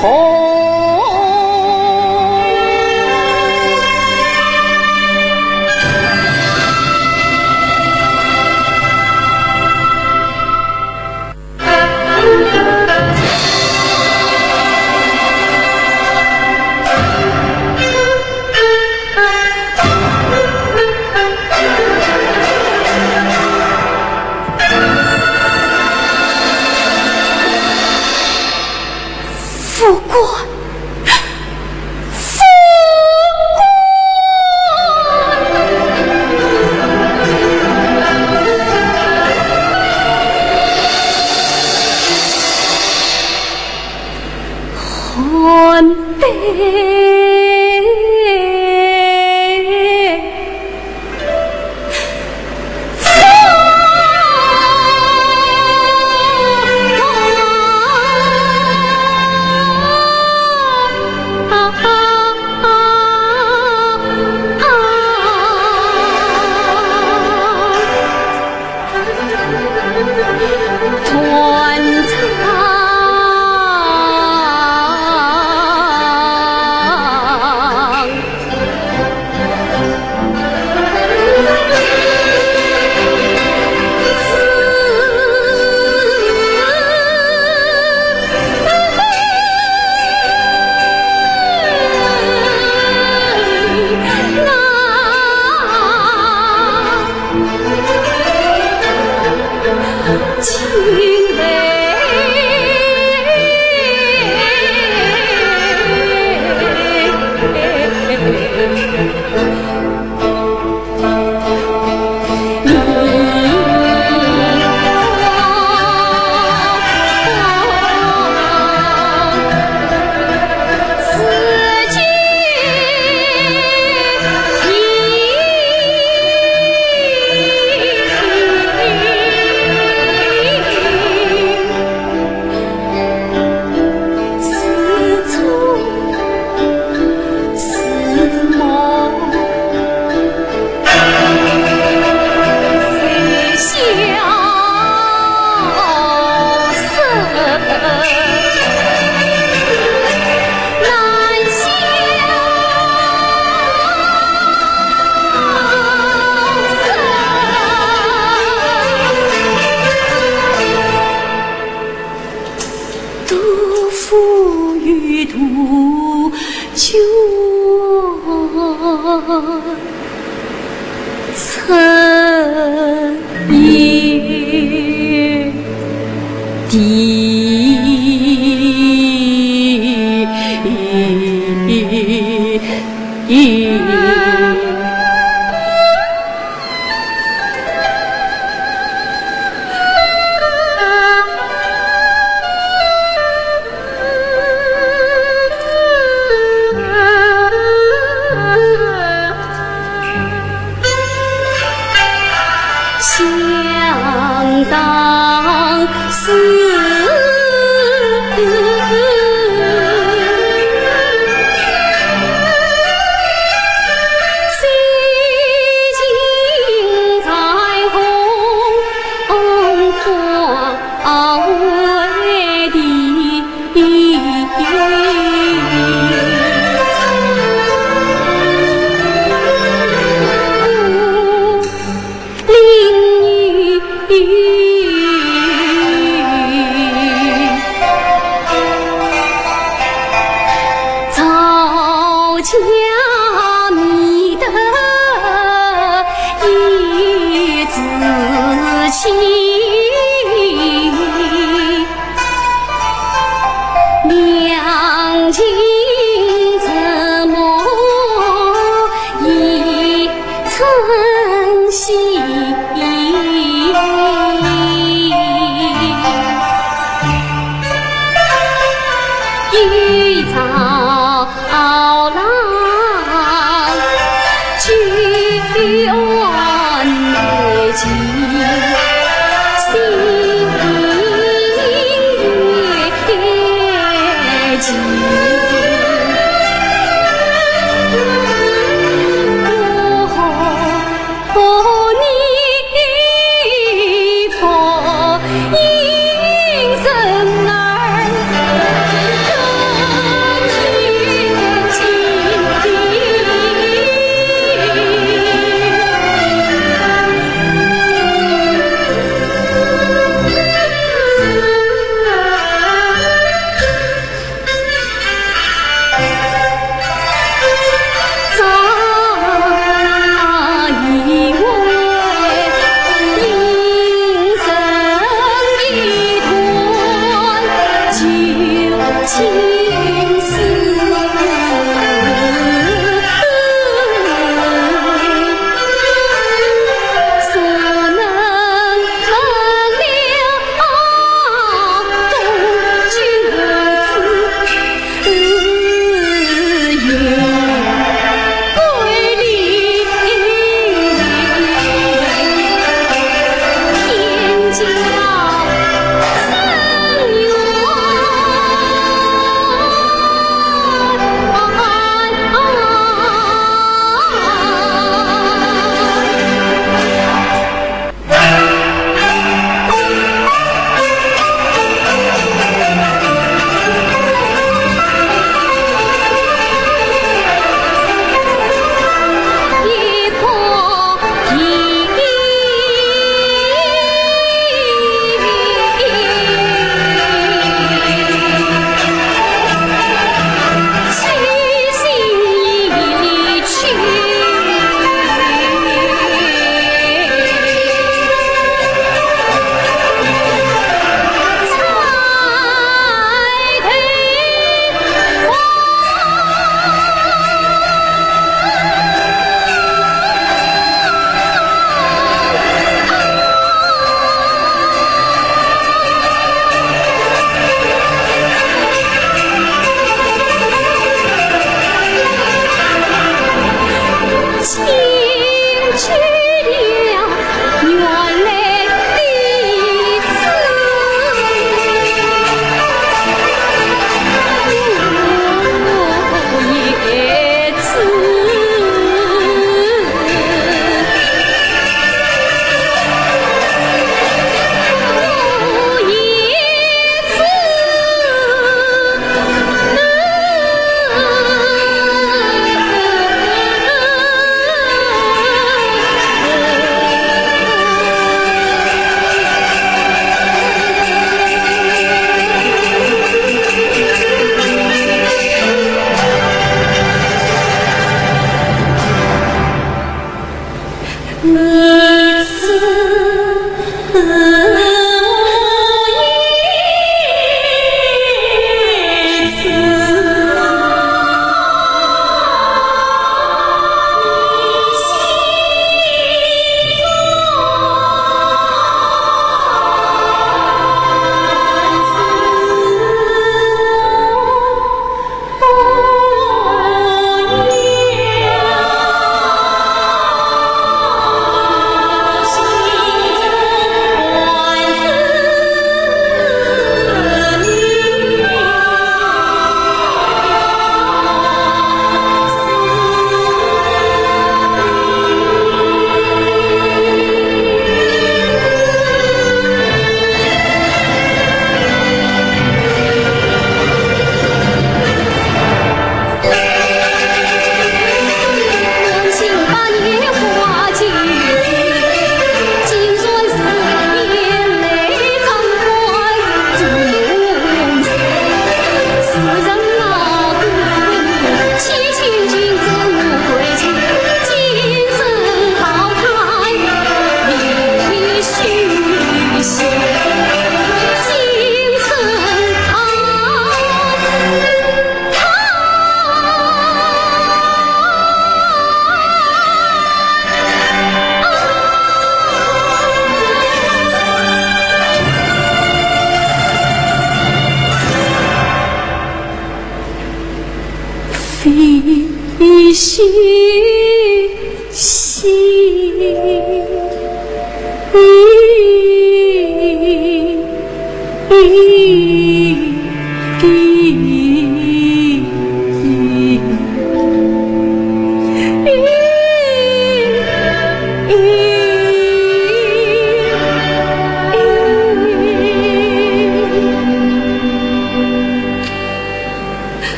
副官，副官！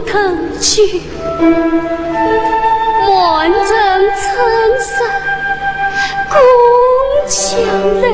看去，满城春色共将来。